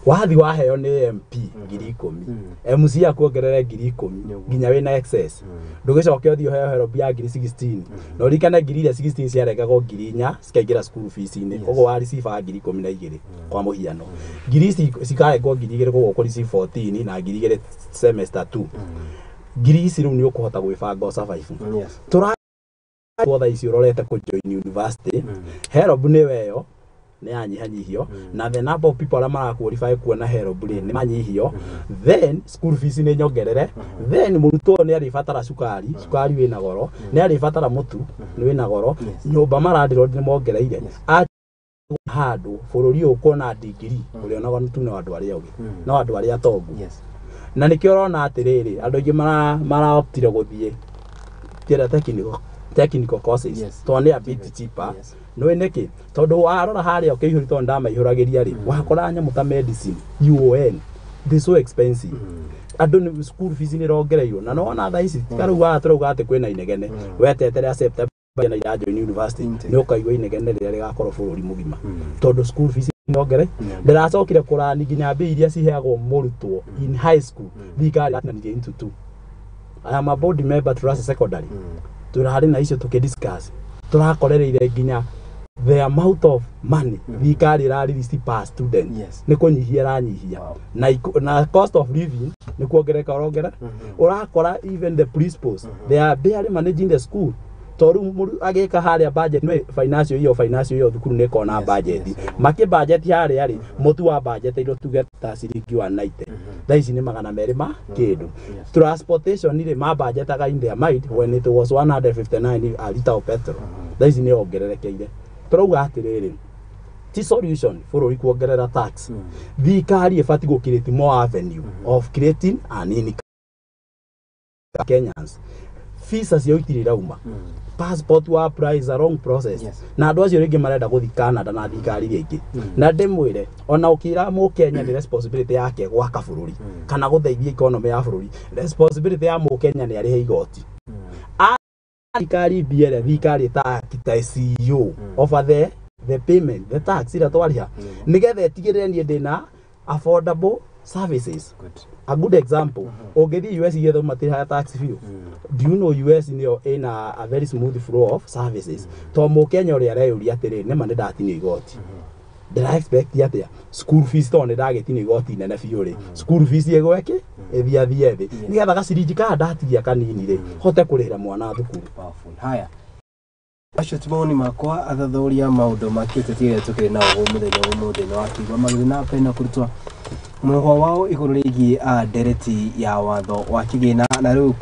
Wathi waheo nĩ MP 10,000. MC akuongerere 10,000 nginya wĩna excess. Ndũgĩcoke ũthiĩ ũheo help ya ngiri 16. Na ũririkane ngiri iria 16 ciarengagwo 4,000 cikaingĩra school fees-inĩ. Koguo wa receive 12,000 kwa mũhiano. Ngiri ici cikarengwo 2,000 koguo ũkũ receive 14 na 2,000 semester 2. Ngiri ici rĩu nĩ ũkũhota gwĩbanga ũ survive. Yes. Tũra thaa ici ũrorete kũ join university. Help nĩ weyo nĩ yanyihanyihio na the number of people arĩa mara qualify kuona help rĩ nĩ manyihio. Then school fees nĩ nyongerere. Then mũrutwo nĩ arĩbatara cukari, cukari wĩna goro, nĩ arĩbatara mũtu nĩ wĩna goro, nyũmba marandirondi nĩ mongereire. Handũ bũrũri ũyũ kuona ndigiri ũrĩonaga tu no andũ arĩa ogĩ, no andũ arĩa atongu. Yes. Na nĩkĩo ũrona atĩrĩrĩ andũ aingĩ mara optire gũthiĩ kĩrĩa technical courses. Yes. Tondũ nĩ a bit cheaper. Yes. Nĩũĩ nĩkĩ? Tondũ warora harĩa ũkĩihũri tondũ ndamaihũragĩria rĩ, wakora nyamũ ta medicine UON They so expensive. Andũ nĩ school fees nĩ rongereirwo na nona thaa ici tarĩu haha tũrauga atĩ kwĩna inegene wetetere September na ira join university nĩ ũkaigua inegene rĩrĩa rĩgakorwo bũrũri mũgima tondũ school fees nongere ndĩracokire kũrani nginya mbia iria ciheagwo mũrutwo in high school thirikari yatinanirie into two. I am a board member Trust Secondary. Tũrarĩ na icio tũkĩdiscuss tũrakorereire nginya the amount of money thirikari ĩrarelease per student nĩ kũnyihia ĩranyihia na cost of living nĩ kuongerereka ũrongerera ũrakora even the principals they are barely managing the school tondũ agĩka harĩa budget nĩ financial year thukuru nĩ ĩkoragwo na budget makĩ budget harĩa rĩ mũtu wa budget irwo tuge ta ciringi 190 thaa ici nĩ 200 ma kĩndũ transportation rĩ ma budgetaga in their mind when it was 159 a liter of petrol thaa ici nĩ yongererekeire tũrauga atĩrĩrĩ ti solution bũrũri kuongerera tax thirikari ĩbatiĩ gũ create more avenue of creating an income Kenyans visa cio itirĩ irauma passport wa apply is a long process na andũ acio rĩngĩ marenda gũthiĩ Canada na thirikari iria ingĩ na ndĩmwĩre ona ũkĩra mũkenya nĩ responsibility yake gwaka bũrũri kana gũteithia economy ya bũrũri responsibility ya mũkenya nĩ arĩhe igoti thirikari mbia ĩrĩa thirikari ta CEO over the payment the tax ĩrĩa twarĩha nĩgetha ĩtigĩrĩre niĩ ndĩna affordable services. Good. A good example, ũngĩthiĩ US gĩtho matirĩhaga tax biũ. Do you know US nĩyo ĩna a very smooth flow of services to mũkenya ũrĩa areyũria atĩrĩrĩ nĩma nĩ ndatinio igoti ndĩra expect atĩa school fees tondũ nĩ ndagĩtinio igoti inene biũ rĩ school fees ĩgweke ĩthiathiĩ thĩ nĩgetha gaciringi kana ndatigia kanini rĩ hote kũrĩhĩra mwana thukuru. Powerful. Haya acio ti mawoni makwa athathaũria maũndũ ma kĩũteti ĩrĩa tũkĩrĩ nao mũthenya ũmũthĩ nĩ wakĩigua magĩthiĩ na mbere na kũrutwo mũhwa wao igũrũ rĩgiĩ ndereti ya watho wa kĩgĩna na rĩu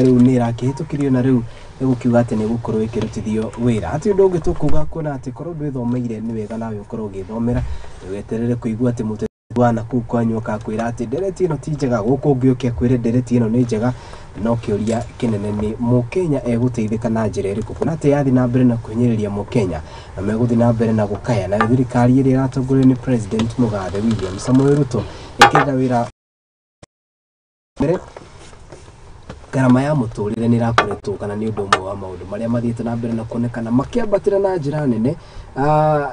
rĩu nĩ ĩrakĩhĩtũkirio na rĩu ĩgũkiuga atĩ nĩ ĩgũkorwo ĩkĩrutithio wĩra hatirĩ ũndũ ũngĩ tũkuga kuona atĩ korwo ndwĩthomeire nĩ wega nawe ũkorwo ũgĩthomera weterere kũigua atĩ mũteti wa nakũu kwanyu akakwĩra atĩ ndereti ĩno ti njega gũkũ ũngĩ ũke akwĩre ndereti ĩno nĩ njega no kĩũria kĩnene nĩ mũkenya egũteithĩka na njĩra ĩrĩkũ kuona atĩ yathiĩ na mbere na kũhinyĩrĩria mũkenya na megũthiĩ na mbere na gũkaya nayo thirikari ĩrĩa ĩratongorio nĩ President Mũgathe William Samoei Ruto ĩkĩrĩra wĩra mbere ngarama ya mũtũrĩre nĩ ĩrakoretwo kana nĩ ũndũ ũmwe wa maũndũ marĩa mathiĩte na mbere na kuonekana makĩambatĩra na njĩra nene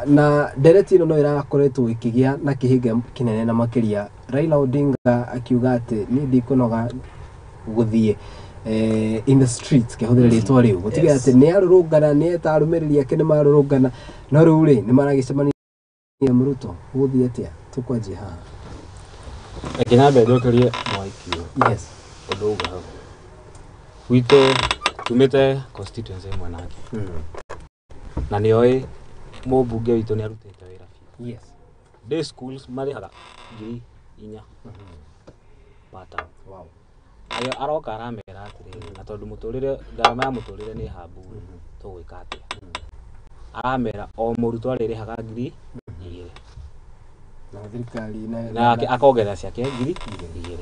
na ndereti ĩno no ĩrakoretwo ĩkĩgĩa na kĩhĩnga kĩnene na makĩria Raila Odinga akiuga atĩ niĩ ndikũnoga gũthiĩ in the streets kĩhũthĩra rĩtwa rĩu gũtigĩrĩra atĩ nĩ arũrũngana nĩ eta arũmĩrĩri ake nĩ marũrũngana no rĩu rĩ nĩ maragĩcemania Ruto gũthiĩ atĩa tũkwanjia haha reke nyambe njokerie Mwaikio yes ũndũ ũguo hau gwitũ tumĩte constituency ĩmwe nake na nĩoĩ mũmbunge witũ nĩ arutĩte wĩra biũ yes day schools marĩhaga 4,000 per term. Wow. Ayo aroka aramera atĩrĩrĩ na tondũ mũtũrĩre ngarama ya mũtũrĩre nĩ hambu tũgwĩka atĩa aramera o mũrutwo arĩrĩhaga 2,000 na thirikari na akongerera ciake 2,000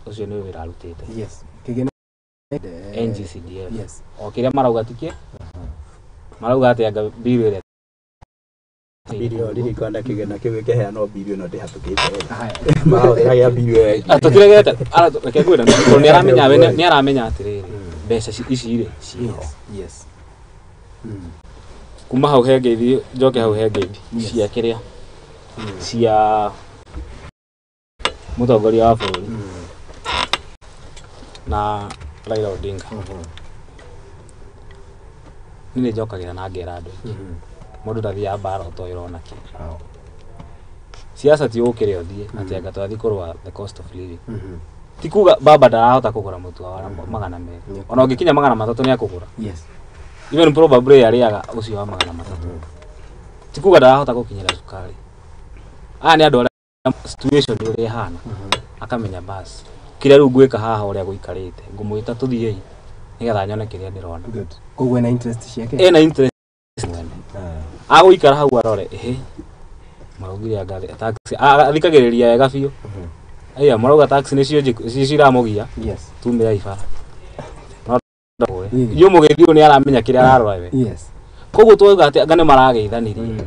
ũcio nĩ wĩra arutĩte yes kĩgĩna NGCDF yes o kĩrĩa marauga tikĩ marauga atĩ anga bill ĩrĩa Bill ririkana kĩgĩna kĩu gĩkĩheanwo bill ĩno ndĩhatũkĩte haya marahũthĩra bill ĩyo tũtiregete reke ngwĩre tondũ nĩaramenya we nĩaramenya atĩrĩrĩ mbeca ici rĩ ciĩho yes kuma hau he ngeithi njoke hau he ngeithi cia kĩrĩa cia mũtongoria wa bũrũri na Raila Odinga niĩ nĩ njokagĩra na ngera andũ aingĩ mũndũ ndathiaga mbara ũtoĩ ũrona kĩ siasa ti ũkĩre ũthiĩ atĩ anga twathiĩ kũrũa the cost of living ti kuga baba ndarahota kũgũra mũtu wa 200 ona ũngĩkinya 300 nĩ akũgũra yes even probably arĩaga ũcio wa 300 ti kuga ndarahota gũkinyĩra cukari aya nĩ andũ arĩa situation ũrĩa ĩhana akamenya bas kĩrĩa rĩu ngwĩka haha ũrĩa gũikarĩte ngũmwĩta tũthiĩi nĩgetha nyone kĩrĩa ndĩrona good koguo ena interest ciake ena interest mwene agũikara hau arore ĩhĩ maraugire anga taxi athikagĩrĩria wega biũ aya marauga taxi nĩcio ciramũgia yes tumĩra ibara no inyuĩ mũgĩthiĩ ũyũ nĩ aramenya kĩrĩa ararora we yes koguo twauga atĩ anga nĩ marageithanirie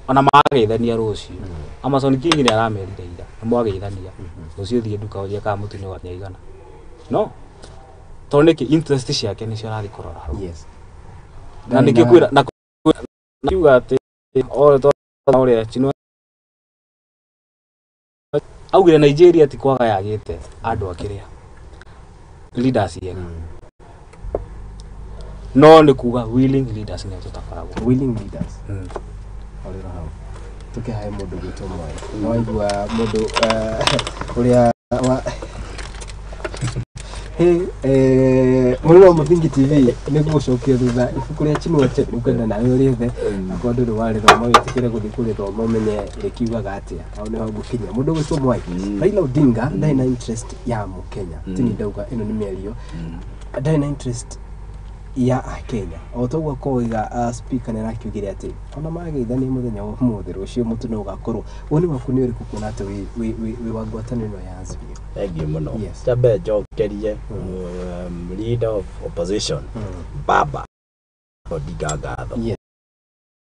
ona marageithania rũciũ Amazon King nĩ aramerire ira nĩ mwageithania rũciũ thiĩ nduka ũrie kana mũtu nĩ wa igana no tondũ nĩkĩ interest ciake nĩcio arathiĩ kũrora hau. Na nĩkĩo kwĩra na kiuga atĩ o to ũrĩa Chinua augire Nigeria ti kwaga yagĩte andũ akĩrĩa leaders ega no nĩ kuga willing leaders nĩo tũtakoragwo. Willing leaders. Horera hau tukihae mundu gwitwo Mwai no waigua mundu uria wa Hey, mũrĩ wa Mũthingi TV nĩ gũgũcokia thutha ibuku rĩa Chinua Achebe nĩngwenda nawe ũrĩethe akorwo ndũrĩ warĩthoma wĩtĩkĩre gũthiĩ kũrĩthoma ũmenye rĩkiugaga atĩa hau nĩho ngũkinya. Mũndũ gwĩtwo Mwai Raila Odinga ndarĩ na interest ya mũkenya tini ndauga ĩno nĩ mĩario ndarĩ na interest ya akenya o toguo koiga speaker nĩ arakiugire atĩ ona mageithania mũthenya wa ũmũthĩ rũciũ mũtu no ũgakorwo woni waku nĩ ũrĩkũ kuona atĩ wĩ wa ngwatanĩro ĩno ya Azimio? Thank you mũno. Njambe njokerie leader of opposition Baba Odinga ngatho.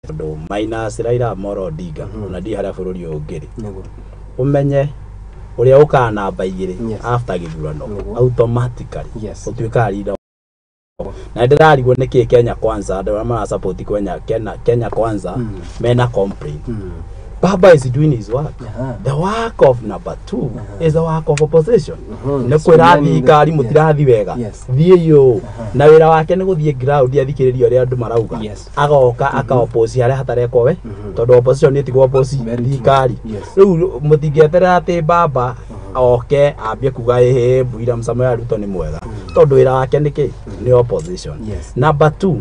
Tondũ minus Raila Amolo Odinga ona ndirĩ harĩa bũrũri ũyũ ũngĩrĩ. Ũmenye ũrĩa ũkaga namba igĩrĩ after gĩthurano automatically ũtuĩkaga leader. Na ndĩrarigwo nĩkĩ Kenya Kwanza andũ arĩa marasupport Kenya Kwanza mena complain. Baba is doing his work. The work of number 2 is the work of opposition. Nĩ kwĩra thirikari mũtirathi wega. Thiĩ ũũ. Na wĩra wake nĩ gũthiĩ ground athikĩrĩrie ũrĩa andũ marauga. Agoka aka-oppose harĩa hatarekwo we. Tondũ opposition nĩ ĩtigwo oppose thirikari. Rĩu mũtingĩeterera atĩ Baba oke ambie kuga ĩhĩ William Samoei Ruto nĩ mwega. Tondũ wĩra wake nĩ kĩ? Nĩ opposition. Number 2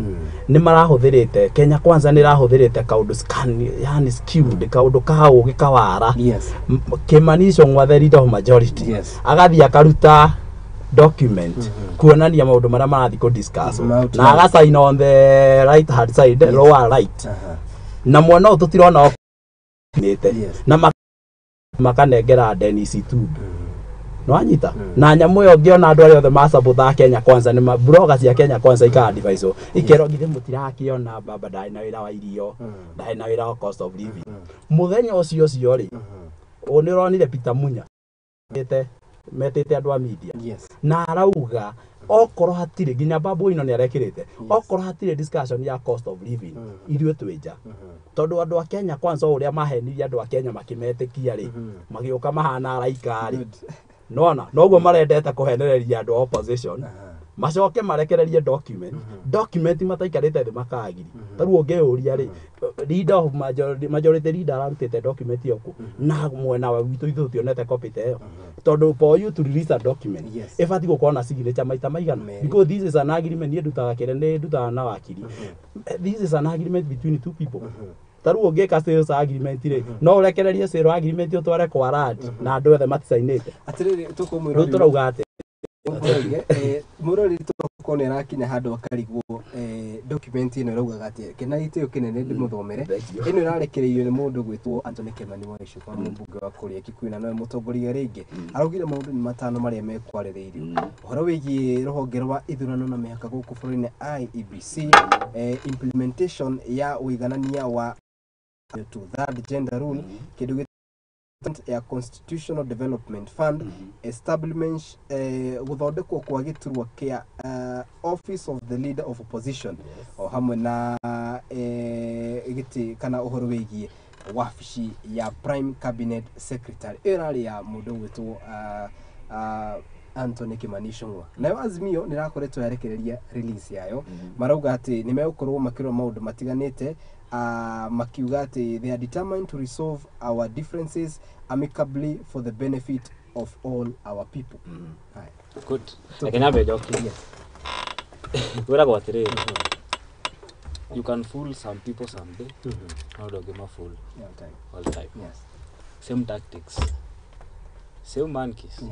nĩ marahũthĩrĩte Kenya Kwanza nĩ ĩrahũthĩrĩte kaũndũ scan yani skewed kaũndũ ka ũgĩ kawara. Kimani Ichung'wa the leader of majority. Agathiĩ akaruta document kuonania maũndũ marĩa marathiĩ kũ discuss na agasign on the right hand side lower right. Na mwena ũyũ tũtirona nĩte na makanengera Dennis Itumbi. Nwanyita na nyamũ ĩyo ngĩona andũ arĩa othe macabũthaga Kenya Kwanza nĩ bloggers cia Kenya Kwanza ika-advise ikerwo githĩ mũtirakĩona Baba ndarĩ na wĩra wa irio ndarĩ na wĩra wa cost of living. Mũthenya ũcio ũcio rĩ nĩ ũronire Peter Munya metĩte andũ a media na arauga okorwo hatirĩ nginya Babu Owino nĩ arekĩrĩte okorwo hatirĩ discussion ya cost of living ithuĩ twĩ nja tondũ andũ a Kenya Kwanza o ũrĩa mahenirie andũ a Kenya makĩmetĩkia rĩ magĩũka mahana araika rĩ nona noguo marendete kũhenereria andũ a opposition macoke marekererie document document mataikarĩte thĩ makagiri ta rĩu ũngĩũria rĩ leader of majority leader ararutĩte document ĩyo kũ na mwena wa witũ ithuĩ tũtionete copy ta ĩyo tondũ for you to release a document ĩbatiĩ gũkorwo na signature maita maigana because this is an agreement niĩ ndutaga kĩrĩa nĩ ndutaga na wakiri this is an agreement between two people. Ta rĩu ũngĩka sales agreement rĩ no ũrekererie sales agreement ũtware kwa rad na andũ othe maticainĩte. Atĩrĩrĩ tũkũmwĩra rĩu tũrauga atĩ mũrori tũkorwo nĩ arakinya handũ akarigwo document ĩno ĩraugaga atĩ kĩna gĩtĩo kĩnene ndĩmũthomere ĩno ĩrarekereirio nĩ mũndũ gwĩtwo Anthony Kimani wa Ichung'wa mũmbunge wa kũrĩa Kikuyu na nowe mũtongoria rĩngĩ araugire maũndũ nĩ matano marĩa mekwarĩrĩirio ũhoro wĩgiĩ rũhonge rwa ithurano na mĩhaka gũkũ bũrũri-inĩ IEBC implementation ya ũiganania wa to third gender rule kĩndũ ya Constitutional Development Fund establishment gũthondekwo kwa gĩturwa kĩa Office of the Leader of Opposition o hamwe na gĩtĩ kana ũhoro wĩgiĩ wabici ya Prime Cabinet Secretary ĩyo ĩrarĩ ya mũndũ ũgwĩtwo Anthony Kimani Ichung'wa. Nayo Azimio nĩ ĩrakoretwo yarekereria release yayo marauga atĩ nĩ megũkorwo makĩrora maũndũ matiganĩte makiuga atĩ they are determined to resolve our differences amicably for the benefit of all our people. Good. Reke nyambe njokie. Kwĩragwo atĩrĩrĩ you can fool some people someday no ndũngĩma-fool all the time. Same tactics same monkeys.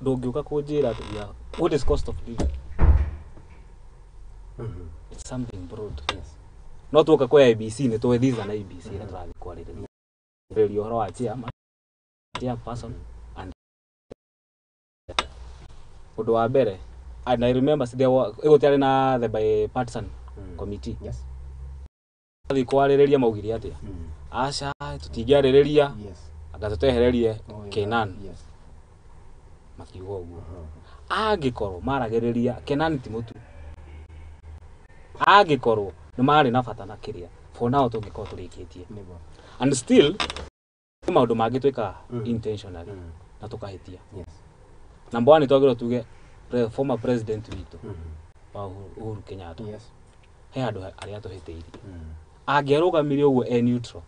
Ndũngĩũka kũnjĩra atĩ what is cost of living? It's something broad. No tuoka kwa IEBC nĩ tũĩ these na IEBC ĩrĩa tũrathiĩ kwarĩrĩria ũhoro wa chairperson and ũndũ wa mbere and I remember there were ĩgũtiarĩ na the bipartisan committee. Thiĩ kwarĩrĩria maugire atĩa Aca tũtingĩarĩrĩria. Anga tũtehererie Kenan. Makiuga ũguo. Angĩkorwo maragĩrĩria Kenan ti mũtu. Angĩkorwo nĩ marĩ na bata na kĩrĩa for now tũngĩkorwo tũrĩkĩtie. And still maũndũ mangĩ twĩkaga intentionally na tũkahĩtia. Number one twagĩrĩirwo tuge former president witũ wa Uhuru Kenyatta. He handũ arĩa tũhĩtĩirie. Angĩarũgamire ũguo e neutral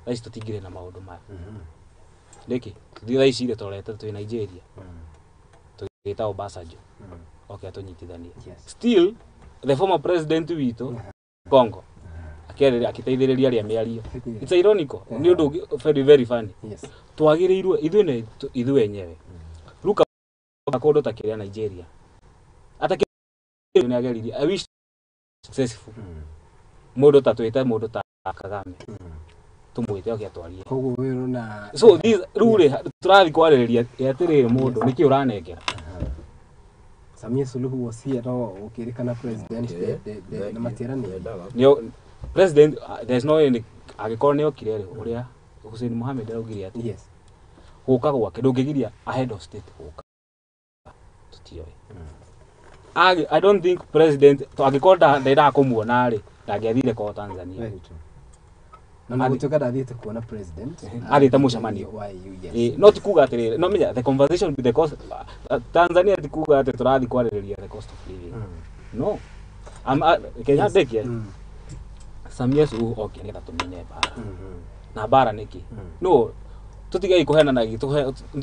thaa ici tũtingĩrĩ na maũndũ maya. Nĩkĩ? Tũthiĩ thaa ici rĩ tũrorete twĩ Nigeria. Tũgĩta Obasanjo. Oke atũnyitithanie. Still the former president witũ Congo akĩteithĩrĩria arĩa mĩario. It's ironical. Nĩ ũndũ very very funny. Twagĩrĩirwo ithuĩ nĩ ithuĩ enyewe. Ruka kũndũ ta kĩrĩa Nigeria. Ata nĩ ageririe. I wish successful. Mũndũ ta twĩte mũndũ ta Kagame. Tũmwĩte oke atwarie. Koguo wĩrwo na so this rĩu rĩ tũrathiĩ kwarĩrĩria atĩrĩrĩ mũndũ nĩkĩ ũranengera. Samia Suluhu was here no ũkĩrĩkana president na matiaranĩirie. President there's no any angĩkorwo nĩ okire rĩ ũrĩa Hussein Mohamed araugire atĩ gũka gwake ndũngĩgiria a head of state gũka. Tũtioĩ. I don't think president angĩkorwo ndendaga kũmuona rĩ ndangĩathire kwao Tanzania. Na gũtuĩka ndathiĩte kuona president athiĩte mũcemanio. No ti kuga atĩrĩrĩ no menya the conversation with the cost Tanzania ti kuga atĩ tũrathiĩ kwarĩrĩria the cost of living. No. Kenya ndekia. Samia Suluhu oke nĩgetha tũmine mbara. Na mbara nĩkĩ? No tũtigai kũhenanagia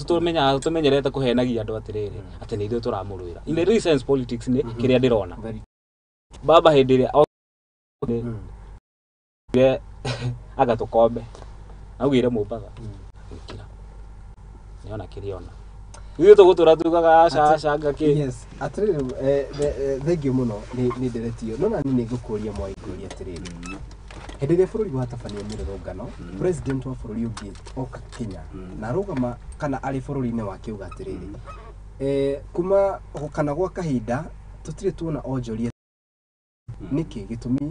tũmenyaga tũmenyerete kũhenagia andũ atĩrĩrĩ atĩ nĩ ithuĩ tũramũrũĩra. In the real sense politics nĩ kĩrĩa ndĩrona. Baba hĩndĩ ĩrĩa anga tũkombe augire Mombatha gĩkĩra nĩona kĩrĩona ithuĩ tũgũtũra tugaga aca aca ngakĩ. Yes, atĩrĩrĩ thengiũ mũno nĩ nderetio no nani nĩ ngũkũria Mwai ngũria atĩrĩrĩ hĩndĩ ĩrĩa bũrũri watabania mĩrũrũngano president wa bũrũri ũngĩ oka Kenya na arũgama kana arĩ bũrũri-inĩ wake uga atĩrĩrĩ kuma kana gwa kahinda tũtirĩ tuona onjoria nĩkĩ gĩtũmi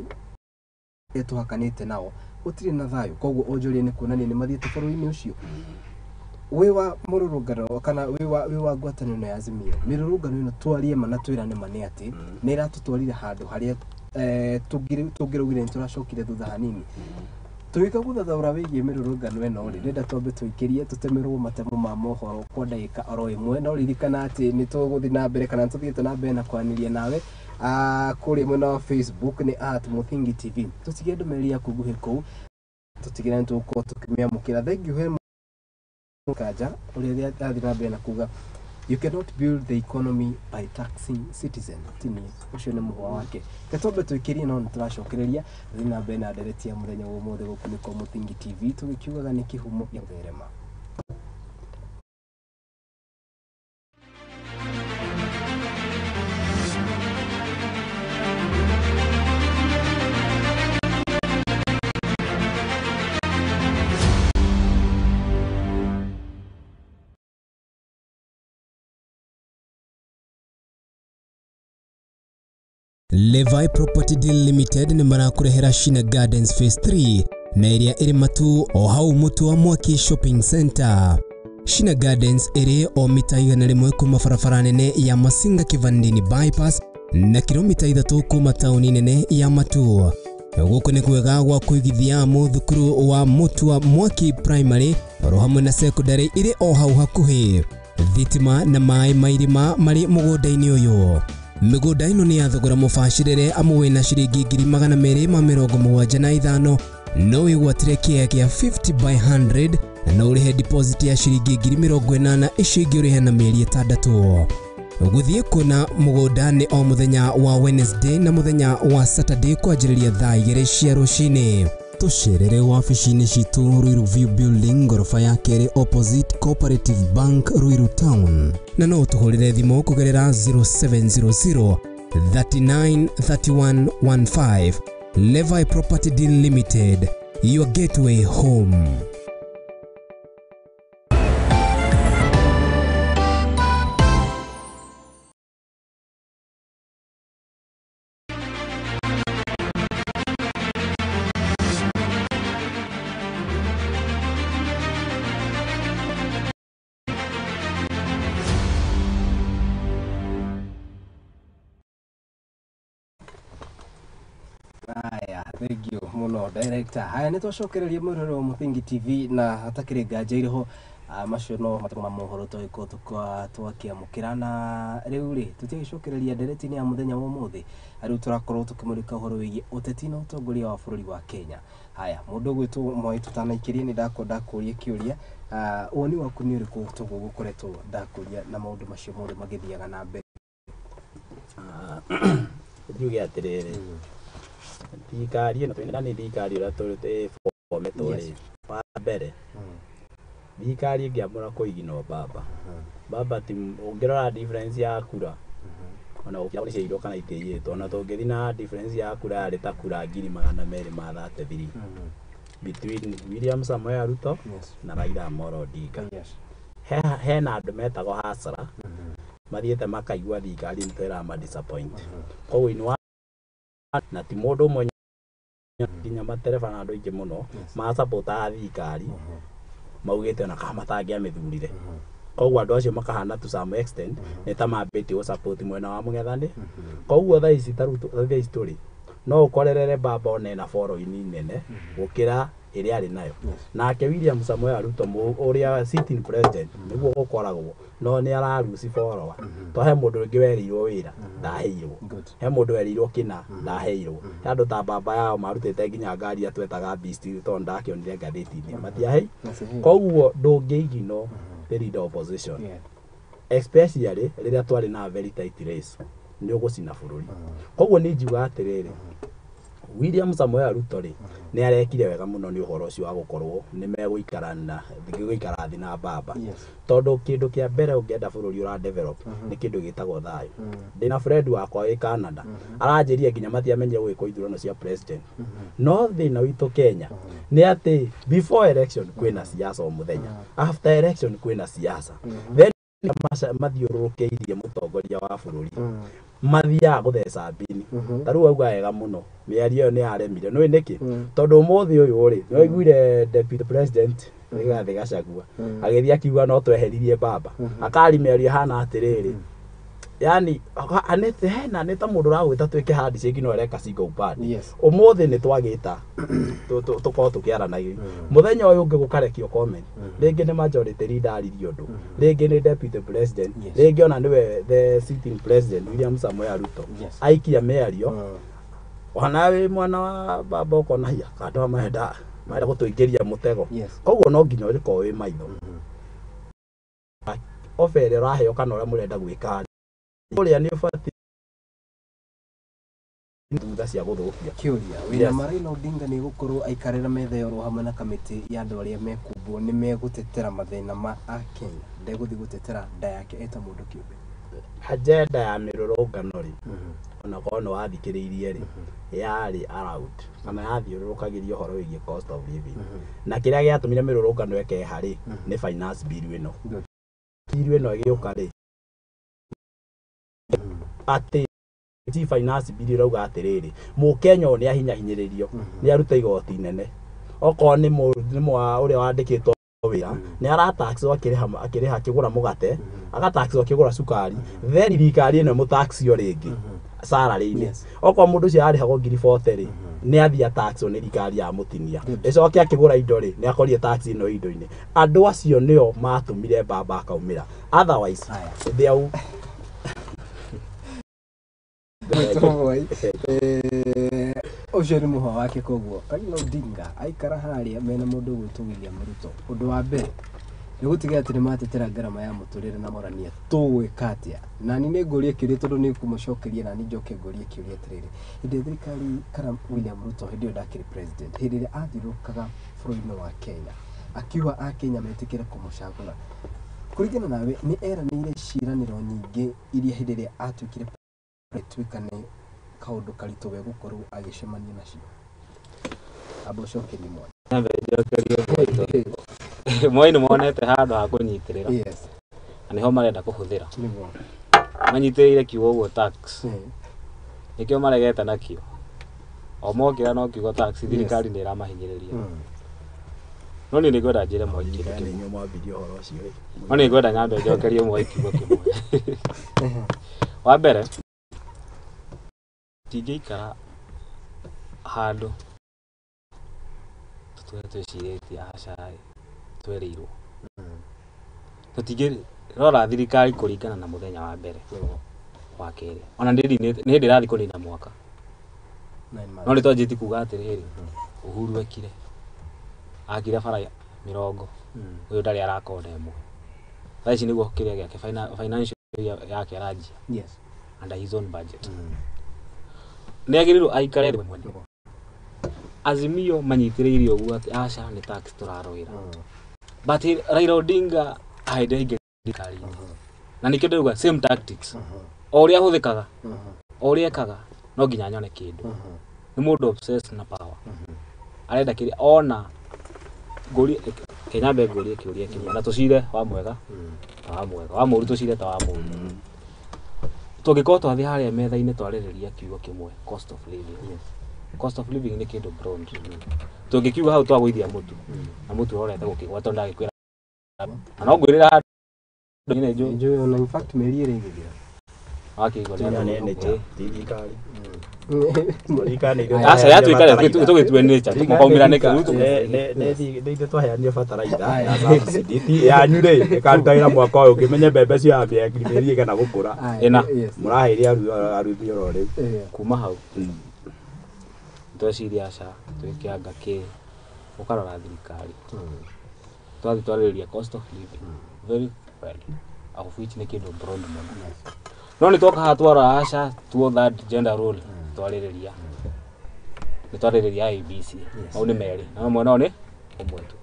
tũhakanĩte nao gũtirĩ na thayũ koguo onjoria nĩ kuonania nĩ mathiĩte bũrũri-inĩ ũcio. Wĩ wa mũrũrũngano kana wĩ wa ngwatanĩro ĩno ya Azimio mĩrũrũngano ĩno twarie ma na twĩrane ma nĩ atĩ nĩ ĩratũtwarire handũ harĩa tũngĩraugire nĩ tũracokire thutha hanini. Tũgĩka gũthathaũra wĩgiĩ mĩrũrũngano ĩno rĩ ndĩrenda twambe tũikĩrie tũtemerwo matemo ma mohoro kwa ndagĩka oro ĩmwe no ririkana atĩ nĩ tũgũthiĩ na mbere kana tũthiĩte na mbere na kwanĩria nawe kũrĩa mwena wa Facebook nĩ @Muthingi TV. Tũtige ndũmĩrĩri yaku nguhĩ kũu tũtigĩre nĩ tũgũkorwo tũkĩmĩamũkĩra. Thengiũ he Kanja ũrĩa athiĩ na mbere na kuga you cannot build the economy by taxing citizen. Tini ũcio nĩ mũhwa wake. Twambe tũikĩrie no nĩ tũracokereria thiĩ na mbere na ndereti ya mũthenya wa ũmũthĩ gũkũ nĩ kwa Muthingi TV tũgĩkiugaga nĩ kĩhumo gĩa gũtherema. Levi Property Deal Limited nĩ marakũrehera Shina Gardens Phase 3 na ĩrĩa ĩrĩ Matu o hau Mũtu wa Mwaki Shopping Center. Shina Gardens ĩrĩ o mita 100 kuma barabara nene ya Masinga Kivandini Bypass na kilomita 3 kuma tauni nene ya Matu. Gũkũ nĩ kwega gwa kũigithia amu thukuru wa Mũtu wa Mwaki Primary oro hamwe na secondary ĩrĩ o hau hakuhĩ. Thitima na maĩ ma irima marĩ mũgũnda-inĩ ũyũ. Mĩgũnda ĩno nĩ ya thogora mũbacĩrĩre amu wĩna ciringi 275 no wĩgwatĩre kĩea kĩa 50 by 100 na no ũrĩhe deposit ya ciringi 80,000 icio ingĩ ũrĩhe na mĩeri 6. Gũthiĩ kuona mũgũnda nĩ o mũthenya wa Wednesday na mũthenya wa Saturday kwanjĩrĩria thaa 2 cia rũcinĩ. Tũcerere wabici-inĩ citũ Ruiru View Building ngoroba ya kerĩ opposite Cooperative Bank Ruiru Town na no ũtũhũrĩre thimũ kũgerera 0700 39 31 15. Levi Property Deal Limited, your gateway home. Haya, thank you muno director. Haya, nĩ twacokereria mwĩrore wa Mũthingi TV na hatakĩrĩ nganja irĩho macio no matemo ma mohoro tũgĩkorwo twakĩamũkĩra. Na rĩu rĩ, tũtiagĩcokereria ndereti-inĩ ya mũthenya wa ũmũthĩ, rĩu tũrakorwo tũkĩmũrĩka ũhoro wĩgiĩ ũteti na ũtongoria wa bũrũri wa Kenya. Haya, mũndũ ũgwĩtwo Moi, tũtanaikĩrie nĩ ndakwenda kũria kĩũria, woni waku nĩ ũrĩkũ toguo gũkoretwo ndakũria na maũndũ macio mothe magĩthiaga na mbere? Njuge atĩrĩrĩ, thirikari ĩno twĩna nĩ thirikari ĩrĩa tũrĩ rĩ, wa mbere thirikari ĩngĩamũra kũiginwo baba baba ti ũngĩrora difference ya kura ona gũkĩra nĩ ciairwo kana itiiyĩtwo, ona tũngĩthiĩ na difference ya kura yarĩ ta kura 233,000 between William Samoei Ruto na Raila Amolo Odinga. Hena andũ metagwo hasara mathiĩte makaigua thirikari nĩ ĩrama disappoint, koguo inwa na ti mũndũ ũmwe nginya matereba na andũ aingĩ mũno masapotaga thirikari maugĩte ona kana matangĩamĩthurire, koguo andũ acio makahana to some extent nĩ ta mambĩtie gũ support mwena wa mũng'ethanĩ. Koguo thaa ici ta rĩu thaa ici tũrĩ no ũkorerere baba ona ena following nene gũkĩra ĩrĩa arĩ nayo. Nake William Samoei Ruto ũrĩa sitting president nĩguo gũkoragwo no nĩ araruci follower, to he mũndũ ũngĩ werĩirwo wĩra ndaheirwo, he mũndũ werĩirwo kĩna ndaheirwo, he andũ ta baba yao marutĩte nginya ngari ĩrĩa twetaga Beast tondũ ndakĩonire ngathĩti-inĩ matiahei. Koguo ndũngĩigino the leader opposition, especially rĩrĩa twarĩ na very tight race, nĩ ũgũcina bũrũri. Koguo nĩ njiuga atĩrĩrĩ, William Samoei Ruto rĩ nĩ arekire wega mũno nĩ ũhoro ũcio wa gũkorwo nĩ megũikara na gũikara thĩ na baba, tondũ kĩndũ kĩa mbere ũngĩenda bũrũri ũra develop nĩ kĩndũ gĩtagwo thayũ. Ndĩna friend wakwa wĩ Canada aranjĩrire nginya matiamenyire gwĩkwo ithurano cia president, no thĩna witũ Kenya nĩ atĩ before election kwĩna siasa o mũthenya, after election kwĩna siasa, then mathiũrũrũkĩirie mũtongoria wa bũrũri mathiaga gũtheca mbini. Ta rĩu auga wega mũno mĩario ĩyo nĩ yaremire, nĩũĩ nĩkĩ? Tondũ ũmũthĩ ũyũ rĩ, nĩ waiguire deputy president Rigathĩ Gachagua agĩthiĩ akiuga no tweheririe baba, akari mĩario ĩhana atĩrĩrĩ, yani hena nĩ ta mũndũ ũragwĩta twĩke handshake no areka single party. Ũmũthĩ nĩ twagĩta tũkorwo tũkĩaranagia, mũthenya ũyũ ũngĩ gũkarekio comment, rĩngĩ nĩ majority leader aririe ũndũ, rĩngĩ nĩ deputy president, rĩngĩ ona nĩwe the sitting president William Samoei Ruto aikia mĩario, ona wĩ mwana wa baba ũkona hiya andũ aya marenda gũtũingĩria mũtego. Koguo no nginya ũkorwo wĩ maitho ofa ĩrĩa ũraheo kana ũrĩa mũrenda gwĩka ũrĩa nĩ ũbatiĩ thutha cia gũthũkia. Kĩũria, wĩra Raila Odinga nĩ gũkorwo aikarĩra metha ĩyo hamwe na kamĩtĩ ya andũ arĩa mekũmbwo nĩ megũtetera mathĩna ma Akenya, ndegũthiĩ gũtetera nda yake eta mũndũ kĩũmbe? Agenda ya mĩrũrũngano rĩ, ona korwo nĩ wathikĩrĩirie rĩ, yarĩ around kana yathiũrũrũkagĩria ũhoro wĩgiĩ cost of living, na kĩrĩa gĩatũmire mĩrũrũngano ĩkeha rĩ nĩ finance bill ĩno. Bill ĩno ĩgĩũka rĩ, atĩ ti finance bill ĩrauga atĩrĩrĩ, mũkenya ũyũ nĩ ahinyahinyĩrĩrio, nĩ aruta igoti inene, okorwo nĩ ũrĩa wandĩkĩtwo wĩra nĩ arataxwo akĩrĩha akĩgũra mũgate, agataxwo akĩgũra cukari, then thirikari ĩno ĩmũtaxio rĩngĩ salary-inĩ. Okorwo mũndũ ũcio ararĩhagwo 40,000 rĩ, nĩ athiĩ ataxwo nĩ thirikari ya mũtinia, ĩcoke akĩgũra indo rĩ, nĩ akorire tax ĩno indo-inĩ. Andũ acio nĩo matũmire baba akaumĩra, otherwise they are ũcio nĩ mũhwa wake. Koguo Raila Odinga aikara harĩa mena mũndũ ũgwĩtwo William Ruto, ũndũ wa mbere nĩ gũtigĩrĩra atĩ nĩ matetera ngarama ya mũtũrĩre na morania tũgwĩka atĩa. Nani nĩ ngũrie kĩũria tondũ nĩ kũmũcokeria, nani njoke ngũrie kĩũria atĩrĩrĩ, hĩndĩ ĩrĩa thirikari kana William Ruto hĩndĩ ĩyo ndakĩrĩ president, hĩndĩ ĩrĩa athiũrũrũkaga bũrũri-inĩ wa Kenya akiuga akenya metĩkĩre kũmũcagũra, kũringana nawe nĩ eranĩire ciĩranĩro nyingĩ iria hĩndĩ ĩrĩa atuĩkire ĩtuĩka nĩ kaũndũ karitũ we gũkorwo agĩcemania nacio? Amba ũcokerie mwana. Nyambe njokerie Moi. Moi nĩ monete handũ ha kũnyitĩrĩra na nĩho marenda kũhũthĩra, manyitĩrĩire kiugo ũguo tax, nĩkĩo maregete nakĩo, o mokĩra no kiugo tax, thirikari nĩ ĩramahinyĩrĩria. No niĩ nĩngwenda njĩre Moi kĩndũ kĩmwe, no nĩngwenda nyambe njokerie Moi kiugo kĩmwe. Wa mbere, tingĩikara Handũ tũtũre twĩcirĩtie aca twerĩirwo. Tũtingĩrora thirikari kũringana na mũthenya wa mbere wa kerĩ. Ona nĩ hĩndĩ ĩrathiĩ kũnina mwaka. No nĩ twanjĩtie kuga atĩrĩrĩ, Uhuru ekire akire bara 20 ũyũ ndarĩ arakona ĩmwe. Thaa ici nĩguo kĩrĩa gĩake financial yake aranjia. Yes. Under his own budget. Nĩ agĩrĩirwo aikare thĩ mwene. Azimio manyitĩrĩire ũguo atĩ aca nĩ tax tũrarũĩra. But Raila Odinga hĩndĩ aingĩrire thirikari-inĩ. Na nĩkĩo ndĩrauga same tactics. O ũrĩa ahũthĩkaga, o ũrĩa ekaga, no nginya nyone kĩndũ. Nĩ mũndũ obsessed na power. Arenda kĩrĩa ona ngũrie Kenya mbe ngũrie kĩũria kĩmwe na tũcire wa mwega ta wa mwega wa mũru tũcire ta wa mũru. Tũngĩkorwo twathiĩ harĩa metha-inĩ twarĩrĩria kiugo kĩmwe, cost of living. Cost of living nĩ kĩndũ broad. Tũngĩkiuga hau twagũithia mũtu na mũtu ũrorete gũkĩgwa tondũ ndagĩkwĩra na no ngwĩrĩra handũ nyine njũĩ. Njũĩ ona in fact mĩeri ĩrĩ ĩgĩthira. Wakĩigua nĩ nature thirikari. Aca yatuĩka tũgĩtue nature tũkaumĩra nĩkĩ nĩ ithuĩ twaheanire bataraitha ya subsidy yanyu rĩ ĩkaruta wĩra mwaka ũyũ ũngĩmenye mbembe cioya mĩeri ĩigana gũkũra. Ĩna. Mũraheire arĩmi oro rĩu. Kuma hau tweciria aca twĩke anga kĩ ũkarora thirikari. Twathiĩ twarĩrĩria cost of living very well of which nĩ kĩndũ broad mũno. No nĩ twoka haha twarora aca tuo third gender role twarĩrĩria. Nĩ twarĩrĩria IEBC. Mau nĩ merĩ na mwena ũyũ nĩ ũmwe tu.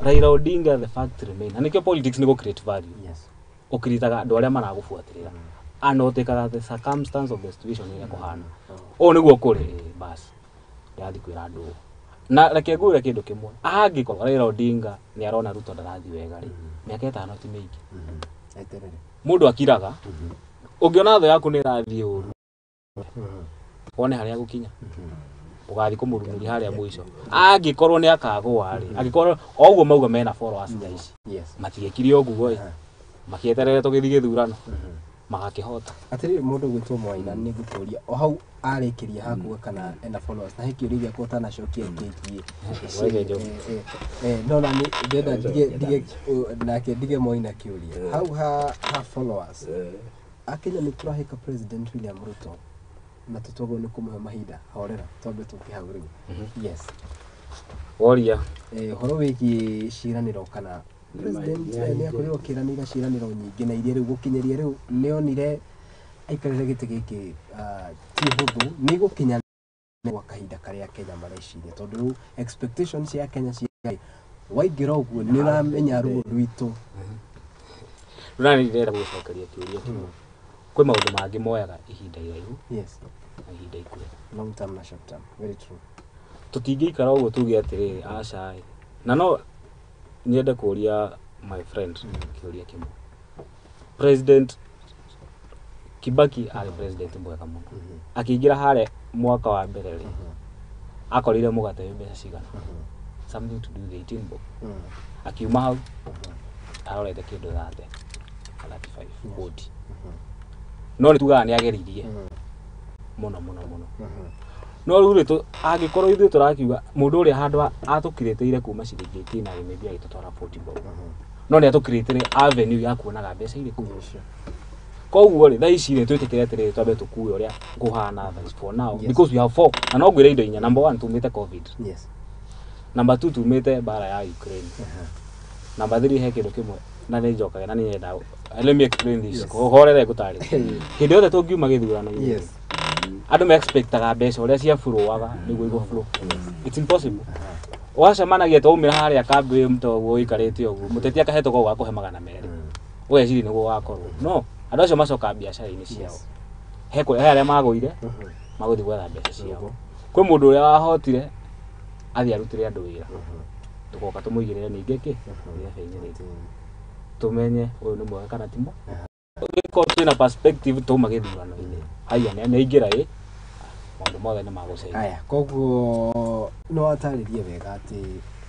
Raila Odinga the fact remain. Na nĩkĩo politics nĩ gũ create value. Ũkiritaga andũ arĩa maragũbuatĩrĩra. Anotĩkaga the circumstance of the situation ĩrĩa kũhana. Ũũ nĩguo kũrĩ bas. Ndĩrathiĩ kwĩra andũ ũũ. Na reke ngwĩre kĩndũ kĩmwe. Angĩkorwo Raila Odinga nĩ arona Ruto ndarathiĩ wega rĩ, mĩaka 5 ti mĩingĩ. Mũndũ akiraga, ũngĩona thũ yaku nĩ ĩrathiĩ ũru, wone harĩa gũkinya. Ũgathiĩ kũmũrumũria harĩa mũico. Angĩkorwo nĩ akagũa rĩ, angĩkorwo o ũguo mauga mena followers thaa ici. Matiekire ũguo ĩ. Makĩeterere tũgĩthiĩ gĩthurano. Magakĩhota. Atĩrĩrĩ mũndũ gwĩtwo Mwaina nĩ ngũkũria o hau arĩkĩria hakuga kana ena followers na he kĩũria gĩakwa ũtanacokia kĩgiĩ. No na nĩ ndĩrenda ndige nake ndige Mwaina kĩũria. Hau ha followers. Akenya nĩ tũrahĩka President William Ruto na tũtwagwo nĩ kũmũhe mahinda horera twambe tũke hau rĩu. Yes. Woria. Ũhoro wĩgiĩ ciĩranĩro kana President nĩ akorirwo akĩranĩra ciĩranĩro nyingĩ na iria rĩu gũkinyĩria rĩu nĩonire aikarĩre gĩtĩ gĩkĩ ti hũthũ nĩ gũkinya gwa kahinda karĩa Kenya mareciria tondũ rĩu expectations cia Kenya cia waingĩra ũguo nĩ ũramenya ruo rwitũ. Rũrani ndĩrenda gũcokeria kĩũria kĩmwe. Kwĩ maũndũ mangĩ moyaga ihinda iraihu. Yes. Na ihinda ikuhĩ. Long term na short term. Very true. Tũtingĩikara ũguo tuge atĩrĩrĩ aca ĩ. Na no nyende kũria my friend kĩũria kĩmwe. President Kibaki arĩ president mwega mũno. Akĩingĩra harĩa mwaka wa mbere rĩ, akorire mũgate wĩ mbeca cigana? Something to do with 18 bob. Akiuma hau arorete kĩndũ 30, 35, 40. No nĩ tugaga nĩ ageririe mũno mũno mũno. No rĩu rĩ angĩkorwo ithuĩ tũrakiuga mũndũ ũrĩa handũ atũkirĩtĩire kuma ciringi 18 agĩmĩthia agĩtũtwara 40 bob. No nĩ atũkirĩtĩire avenue ya kuonaga mbeca irĩkũ. Koguo rĩ thaa ici rĩ twĩtĩkĩre atĩrĩrĩ twambe tũkue ũrĩa kũhana thaa ici for now because we have four. Na no ngwĩre indo inya. Number 1 tumĩte COVID. Yes. Number 2 tumĩte mbara ya Ukraine. Number 3 he kĩndũ kĩmwe na nĩ njokaga na nĩ nyenda let me explain this. Horere ngũtarĩrie. Hĩndĩ yothe tũngiuma gĩthurano-inĩ. Yes. Andũ me expectaga mbeca ũrĩa ciaburoaga nĩguo igũ flow. It's impossible. Wacemanagia twaumĩra harĩa kambĩ mũtoguo ũikarĩte ũguo mũteti akahetũka ũguo akũhe 200. Ũgeciria nĩguo wakorwo. No andũ acio macokaga biacara-inĩ ciao. He arĩa magũire magũthiĩ gwetha mbeca ciao. Kwĩ mũndũ ũrĩa wahotire athiĩ arutĩre andũ wĩra. Tũgoka tũmũigĩrĩre ningĩ kĩ gĩbebe-inĩ rĩngĩ. Tũmenye ũyũ nĩ mwega kana ti mwega. Ũngĩkorwo twĩna perspective twauma gĩthurano-inĩ. Haiya nĩ aingĩra ĩ maũndũ mothe nĩ magũcenjia. Aya koguo no watarĩrie wega atĩ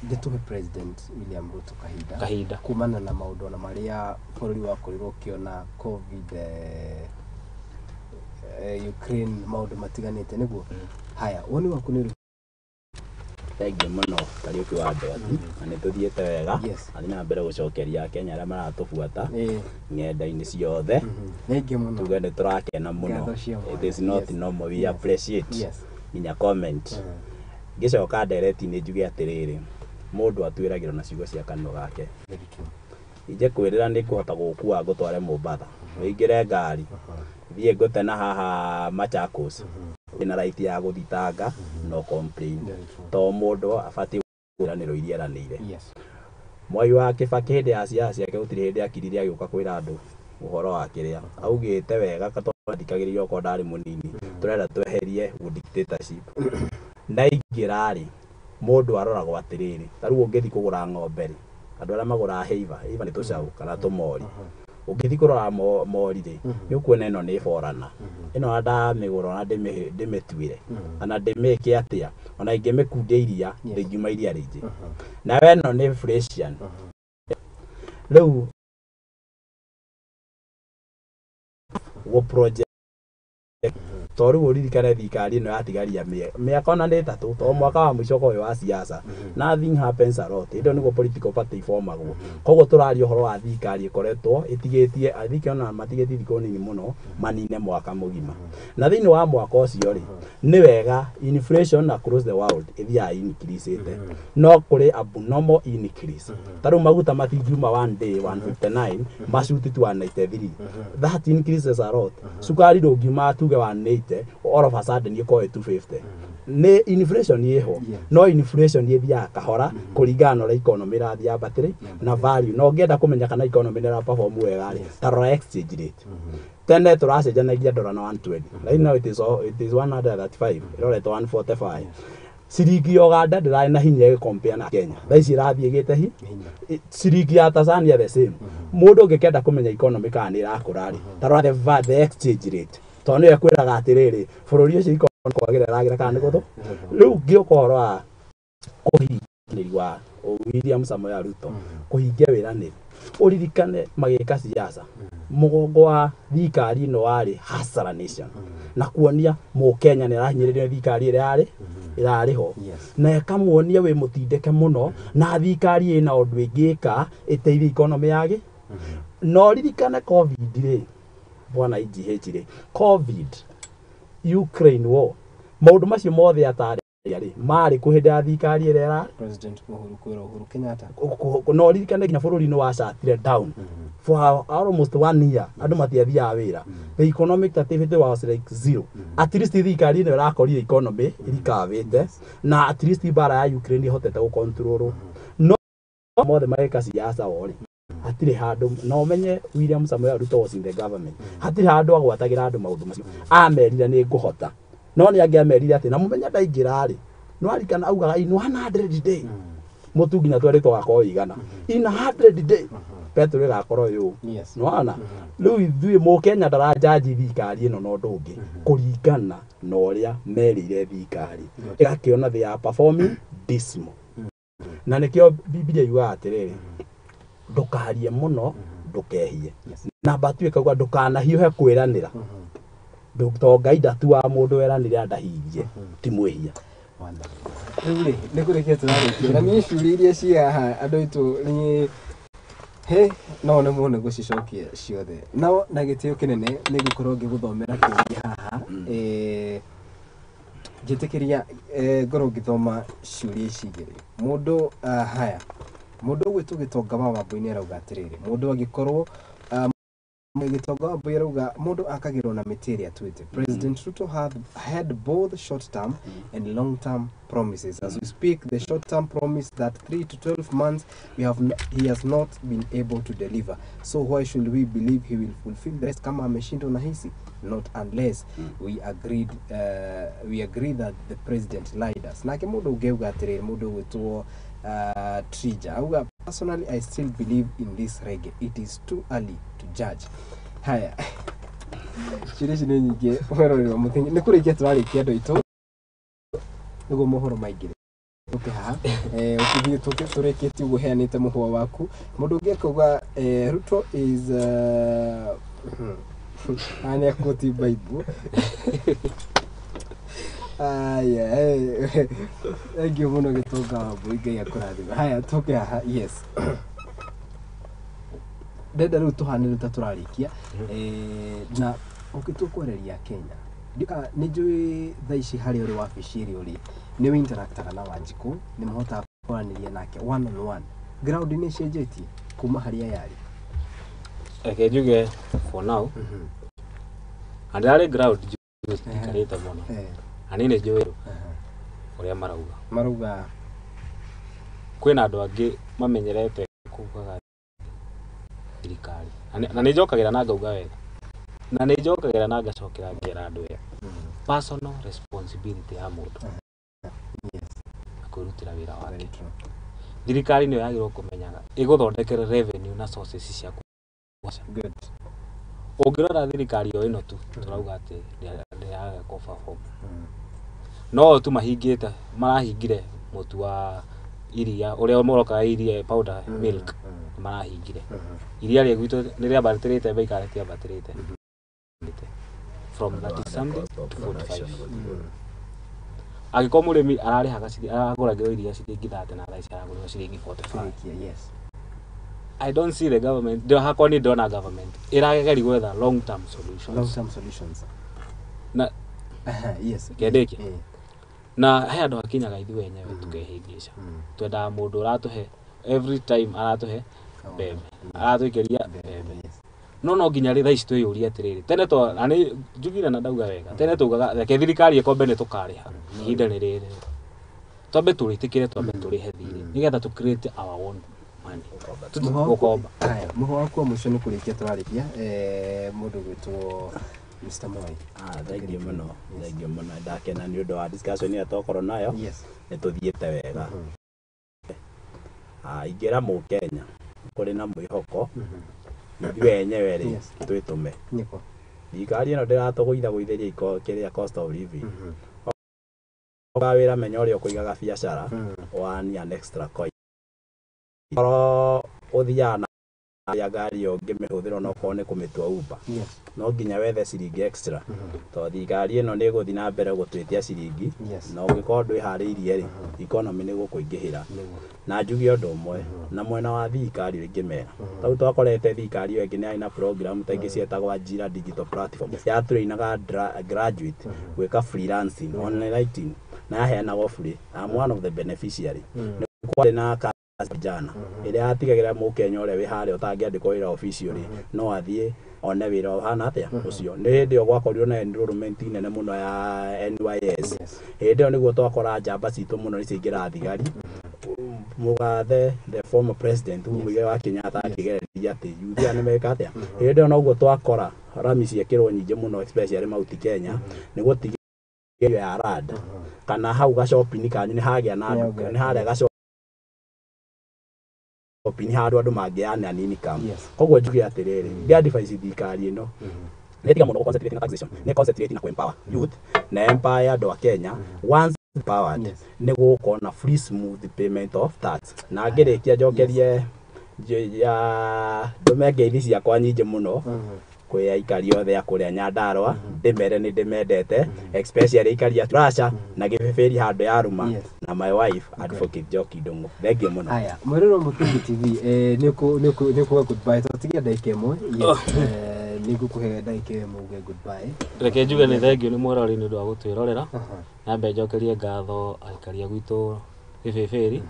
nĩ tũhe President William Ruto kahinda kumana na maũndũ ona marĩa bũrũri wakorirwo ũkĩona COVID Ukraine maũndũ matiganĩte nĩguo. Haya, woni waku nĩ ũrĩkũ? Thengiũ mũno Kariũki wa Ndwati, na nĩ tũthiĩte wega. Athiĩ na mbere gũcokeria Akenya arĩa maratũbuata ng'enda-inĩ ciothe. Thengiũ mũno. Tuge nĩ tũrakena mũno. It is not normal, we appreciate nginya comment. Ngĩcoka ndereti-inĩ njuge atĩrĩrĩ, mũndũ atuĩragĩrwo na ciugo cia kanua gake. Inje kwĩrĩra nĩ ngũhota gũgũkua ngũtware Mombatha, ũingĩre ngari, thiĩ ngũte na haha Machakos, wĩna right ya gũthitanga, no complain. To mũndũ abatiĩ kwĩranĩrwo iria eranĩire. Mwai wa Kibaki hĩndĩ ya ciaca ciake gũtirĩ hĩndĩ akirire agĩũka kwĩra andũ ũhoro wa kĩrĩa. Augĩte wega tondũ okorwo ndarĩ mũnini, tũrenda tweherie dictatorship. Ndaingĩra rĩ, mũndũ aroragwo atĩrĩrĩ, ta rĩu ũngĩthiĩ kũgũra ng'ombe rĩ, andũ arĩa magũraga heiva, heiva nĩ tũcaũ kana tũmori. Ũngĩthiĩ kũrora mori rĩ, nĩ ũkuona ĩno nĩ borana. Ĩno ona ndamĩgũra ona ndĩmĩtuĩre, kana ndĩmĩke atĩa, ona ingĩmĩkundia iria, ndĩngiuma iria rĩingĩ. Nayo ĩno nĩ Fresian. Rĩu gũ project to rĩu ũririkane thirikari ĩno yatigaria mĩaka ona nĩ ĩtatũ, to mwaka wa mũico ũkoragwo wĩ wa siasa. Nothing happens a lot. Hĩndĩ ĩyo nĩguo political party ifomagwo. Koguo tũraria ũhoro wa thirikari ĩkoretwo ĩtigĩtie, I think ona matigĩtie thikũ nini mũno manine mwaka mũgima. Na thĩinĩ wa mwaka ũcio rĩ, nĩ wega inflation across the world ĩthiaga increase-ĩte. No kũrĩ abnormal increase. Ta rĩu maguta matingiuma one day 159 macuti to 193. That increases a lot. Cukari ndũngiuma tuge 180 all of a sudden ĩkorwo ĩ 250. Nĩ inflation ĩho, no inflation ĩthiaga kahora kũringana na ũrĩa economy ĩrathiĩ yambatĩrĩ na value. Na ũngĩenda kũmenya kana economy nĩ ĩra perform wega rĩ, ta rora exchange rate. Tene tũracenjanagia dola na 120, right now it is 135, ĩroretwo 145. Ciringi ya Uganda ndĩrarĩ na hinya ĩgĩcompare na Kenya. Thaa ici ĩrathiĩ ĩgĩte ciringi ya Tanzania the same. Mũndũ ũngĩkenda kũmenya economy kana nĩ ĩrakũra rĩ, ta rora the exchange rate. Tondũ nĩyo ĩkwĩraga atĩrĩrĩ, bũrũri ũcio economy kwagĩra ĩragĩra kana nĩ gũthũ. Rĩu ngĩũka ũhoro wa kũhingia wa William Samoei Ruto, kũhingia wĩranĩri. Ũririkane magĩka siasa, mũgongo wa thirikari ĩno warĩ Hustler Nation, na kuonia mũkenya nĩ arahinyĩrĩrio nĩ thirikari ĩrĩa yarĩ ĩrarĩ ho, na ĩkamuonia wĩ mũtindĩke mũno, na thirikari ĩna ũndũ ĩngĩka ĩteithie economy yage. No ririkane COVID rĩ, bwana IGH rĩ, COVID, Ukraine war, maũndũ macio mothe atarĩ marĩ kũ hĩndĩ ya thirikari ĩrĩa ĩrarĩ President Uhuru kwĩra Uhuru Kenyatta. No ririkane nginya bũrũri nĩ wacatire down for almost 1 year, andũ matiathiaga wĩra. The economic activity was like zero. At least thirikari ĩno ĩrakorire economy ĩrikavĩte, na at least mbara ya Ukraine ĩhotete gũcontrol. No mothe magĩka siasa o rĩ, hatirĩ handũ na ũmenye William Samoei Ruto was in the government, hatirĩ handũ agwatagĩra andũ maũndũ macio. Amerire nĩ ngũhota, no nĩ angĩamerire atĩ na mũmenye ndaingĩra rĩ, no arikana augaga in 100 day mũtu nginya twerĩtwo gakorwo igana, in 100 day petrol ĩgakorwo yũ. Nĩwona rĩu ithuĩ mũkenya ndarajaji thirikari ĩno na ũndũ ũngĩ kũringana na ũrĩa merĩire thirikari, ĩgakĩona they are performing dismal. Na nĩkĩo Bibilia yugaga atĩrĩrĩ, ndũkarie mũno ndũkehie. Namba 2 ĩkauga ndũkanahiũhe kwĩranĩra, to Ngai ndatuaga mũndũ weranĩre ndahingie, ti mwĩhia. Rĩu rĩ, nĩ kũrĩkia tũrarĩkia na niĩ ciũria iria ciĩ haha andũ aitũ nĩ he no nĩ mũno gũcicokia ciothe. No na gĩtĩo kĩnene nĩ ngũkorwo ngĩgũthomera kĩũria haha. Njĩtĩkĩria ngorwo ngĩthoma ciũria ici igĩrĩ. Mũndũ haya, mũndũ ũgwĩtwo Gĩtonga wa Wambũi arauga atĩrĩrĩ, mũndũ angĩkorwo Gĩtonga wa Wambũi arauga mũndũ akagĩrwo na mĩtĩ ĩrĩa atuĩte. President Ruto had both short term and long term promises. As we speak, the short term promise that 3 to 12 months he has not been able to deliver. So why should we believe he will fulfill the rest kama ameshindwa na hisi? Not unless we agree that the president lied us. Nake mũndũ ũngĩ auga atĩrĩrĩ, mũndũ ũgwĩtwo Trija auga, personally I still believe in this reggae. It is too early to judge. Haya, ciũria ici nĩ nyingĩ mwĩroreri wa Mũthingi, nĩ kũrĩkia tũrarĩkia andũ aitũ nĩguo mohoro maingĩre. Tũke haha, ũkĩthiĩ tũrĩkĩtie ũguo heanĩte mũhũa waku. Mũndũ ũngĩ akauga Ruto is haha nĩ akũti Bible. Aya, thank you mũno Gĩtonga wa Mbui, Ngai akũrathime. Haya, tũke haha, yes. Ndenda rĩu tũhane rĩu ta tũrarĩkia. Na ũngĩtua kwarĩria Kenya, nĩ njũĩ thaa ici harĩa ũrĩ wabici ĩrĩa ũrĩ, nĩ wĩ interactaga na Wanjikũ, nĩ mũhotaga kwaranĩria nake one on one. Ground nĩ ĩcenjetie kuma harĩa yarĩ? Reke njuge for now, na ndĩrarĩ ground jikarĩte mũno, na niĩ nĩ njũĩ ũrĩa marauga. Marauga kwĩna andũ angĩ mamenyerete kugaga thirikari, na nĩ njokagĩra na ngauga wega, na nĩ njokagĩra na ngacokera ngera andũ aya, personal responsibility ya mũndũ na kwĩrutĩra wĩra wake. Very true. Thirikari nĩyo yagĩrĩirwo kũmenyaga ĩgũthondekere revenue na sources cia Good. Ũngĩrora thirikari o ĩno tu tũrauga atĩ ndĩraga kũ-perform. No tu mahingĩte, marahingire mũtu wa iria ũrĩa mũrokaga iria powder milk, marahingire iria rĩ gwitũ nĩ rĩambatĩrĩte bei kana rĩtiambatĩrĩte from 30 something to 45. Angĩkorwo mũrĩmi ararĩhaga aragũragĩrwo iria ciringi 30 na thaa ici aragũrĩrwo ciringi 45. Kĩrĩkia, yes. I don't see the government, ndio hakwa ni ndona government ĩrageria gwetha long term solutions. Long term solutions. Na Yes. Kĩandĩke. Na he handũ hakinyaga ithuĩ enyewe tũkehĩngĩca. Twendaga mũndũ ũratũhe every time, aratũhe mbembe, aratũikĩria mbembe. No nginya rĩ thaa ici twĩyũrie atĩrĩrĩ, tene twa na nĩ njugire na ndauga wega, tene tugaga reke thirikari ĩkombe nĩ tũkarĩha, ihinda nĩ rĩrĩ twambe tũrĩtĩkĩre, twambe tũrĩhe thirĩ nĩgetha tũ create our own money. Gũkomba. Haya, mũhoro waku wa mũico nĩ kũrĩkia tũrarĩkia, mũndũ gwĩtwo Mr. Moi. Ah, thank you mũno, thank you mũno. Ndakena nĩ ũndũ wa discussion ĩrĩa twakorwo nayo. Nĩ tũthiĩte wega. Ah, ingĩra mũkenya kũrĩ na mwĩhoko, ithuĩ enyewe rĩ twĩtũme. Nĩkũ? Thirikari ĩno ndĩratũgũitha gũithĩria iko kĩrĩa cost of living. Oga wĩra, menya ũrĩa ũkũigaga biacara, one an extra coin. Korwo ũthiaga na ya ngari ĩyo ũngĩmĩhũthĩra onokorwo nĩ kũmĩtua Uber, no nginya wethe ciringi extra, tondũ thirikari ĩno nĩ ĩgũthiĩ na mbere gũtwĩtia ciringi, na ũngĩkorwo ndwĩharĩirie rĩ, economy nĩ gũkũingĩhĩra. Na njuge ũndũ ũmwe na mwena wa thirikari ingĩmera, tau twakorete thirikari ĩyo ĩngĩ nĩ yarĩ na program ta ingĩ cietagwo Ajira digital platform, yatrainaga graduate gwĩka freelancing, online writing, na yaheanagwo free. I'm one of the beneficiary. Nĩ kwarĩ na vijana ĩrĩa yatigagĩra mũkenya ũrĩa wĩ harĩa ũtangĩandĩkwo wĩra officially no athiĩ one wĩra ũhana atĩa ũcio. Nĩ hĩndĩ ĩyo gwakorirwo na enrollment nene mũno ya NYS. Hĩndĩ ĩyo nĩguo twakora njamba citũ mũno nĩ ciaingĩra thigari. Mũgathe, the former president Uhuru Muigai wa Kenyatta, akĩgereria atĩ youth aya nĩ meka atĩa. Hĩndĩ ĩyo noguo twakora rami ciekĩrwo nyingĩ mũno, especially Mount Kenya, nĩguo tigĩrĩra ya rand kana hau gacopini kanyu nĩ hagĩa na nduka, nĩ harĩa gacopini handũ andũ mangĩana income. Koguo njuge atĩrĩrĩ, ndĩ advise thirikari ĩno nĩ tiga mũno gũ concentrate na taxation, nĩ concentrate na kũ empower youth na empower andũ a Kenya. Once empowered, nĩ gũgũkorwo na free smooth payment of tax. Na ngĩrĩkia njokerie ya ndũme ngeithi ciakwa nyingĩ mũno kwĩ aikari othe a kũrĩa Nyandarũa, ndĩmere nĩ ndĩmendete, especially aikari a Turasha na Gĩbĩbĩri handũ ya Ruma, na my wife, Advocate Njoki Ndung'u. Thank you mũno. Haya, mwĩrĩrwo Mũthingi TV, nĩ kuga goodbye, tũtigia ndagĩka ĩmwe. Yes, nĩ ngũkũhe ndagĩka ĩmwe uge goodbye. Reke njuge nĩ thengiũ nĩ mwĩrori nĩ ũndũ wa gũtwĩrorera. Nyambe njokerie ngatho aikari a gwitũ Gĩbĩbĩri,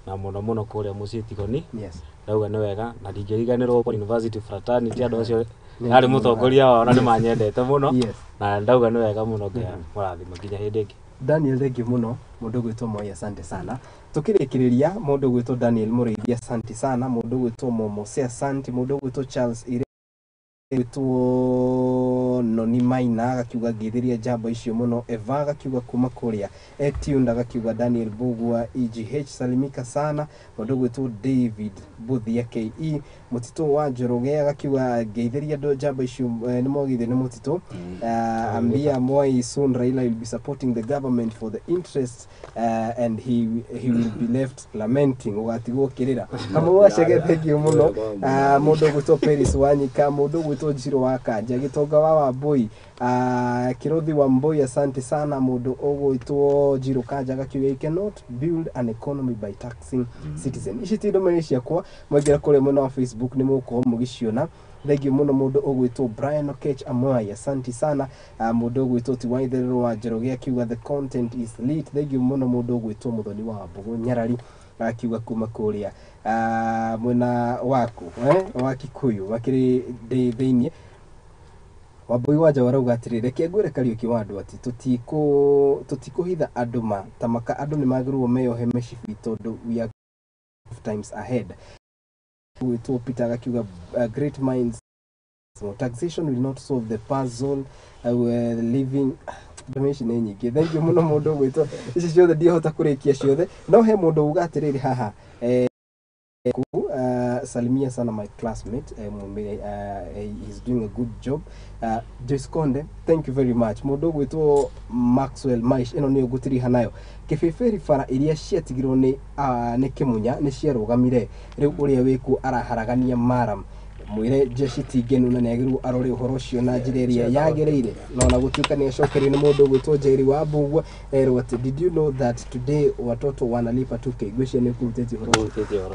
na mũno mũno kũrĩa mũciĩ Tigoni. Ndauga nĩ wega na ndingĩriganĩrwo University Fraternity, andũ acio yarĩ mũtongoria wao na nĩ manyendete mũno. Na ndauga nĩ wega mũno, Ngai mũrathime nginya hĩndĩ ĩngĩ. Daniel, thank you mũno. Mũndũ gwĩtwo Moi, asante sana. Tukĩrĩkĩrĩria, mũndũ gwĩtwo Daniel Mũrĩithi, asante sana. Mũndũ gwĩtwo Momose, asante. Mũndũ gwĩtwo Charles Ire, gwĩtwo Noni Maina agakiuga ngĩthĩria njamba icio mũno. Eva agakiuga kuma kũrĩa Etune, agakiuga Daniel Bugua EGH salimika sana. Mũndũ gwĩtwo David Buthia KE Mũtitũ wa Njoroge agakiuga ngeithĩria andũ njamba icio, nĩ mogithio nĩ Mũtitũ. Ambia Moi soon Raila will be supporting the government for the interests, and he will be left lamenting, ũgatigwo ũkĩrĩra. Kamau Wacege, thank you mũno. Mũndũ gwĩtwo Peris Wanyika, mũndũ gwĩtwo ũgwĩtwo Njirũ wa Kanja, Gĩtonga wa Wambui, Kĩrothi wa Mbui, asante sana. Mũndũ ũgwĩtwo Njirũ Kanja agakiuga you cannot build an economy by taxing citizen. Ici ti ndũmĩrĩri ciakwa, mwaingĩra kũrĩa mwena wa Facebook nĩ mũgũkorwo mũgĩciona. Thengiũ mũno mũndũ ũgwĩtwo Brian Okech Amwai, asante sana. Mũndũ ũgwĩtwo Tiwaitherero wa Njoroge akiuga the content is lit. Thengiũ mũno mũndũ ũgwĩtwo Mũthoni wa Mbũgũ Nyarari akiuga kuma kũrĩa mwena waku wa Kikuyu makĩrĩ ndĩ thĩiniĩ. Wambui wa Njaũ arauga atĩrĩ, reke ngwĩre Kariũki wa andũ atĩ tũtikũhitha andũ ma tamaka, andũ nĩ magĩrĩirwo meyohe mĩcibi tondũ we are times ahead. Gwĩtwo Peter agakiuga great minds, taxation will not solve the puzzle, living. Ndũmĩrĩri ici nĩ nyingĩ. Thank you mũno mũndũ ũgwĩtwo, ici ciothe ndiahota kũrĩkia ciothe, no he mũndũ uga atĩrĩrĩ haha, salimia sana my classmate, mwambie, he's doing a good job. Joyce Konde, thank you very much. Mũndũ ũgwĩtwo Maxwell Maish, ĩno nĩyo ngũtiriha nayo. Kĩbĩbĩri bara iria ciatigirwo nĩ Kĩmunya nĩ ciarũgamire, rĩu ũrĩa wĩkuo araharagania maram. Mwĩre jeshi ti ngenu na nĩagĩrĩirwo arore ũhoro ũcio na njĩra ĩrĩa yagĩrĩire. Na ona gũtuĩka nĩ acokerio nĩ mũndũ ũgwĩtwo Njeri wa Mbugua, erwo atĩ did you know that today watoto wanalipa 2K? Ngwĩciria nĩ ũkũrutĩtie ũhoro. Ũhutĩtie ũhoro.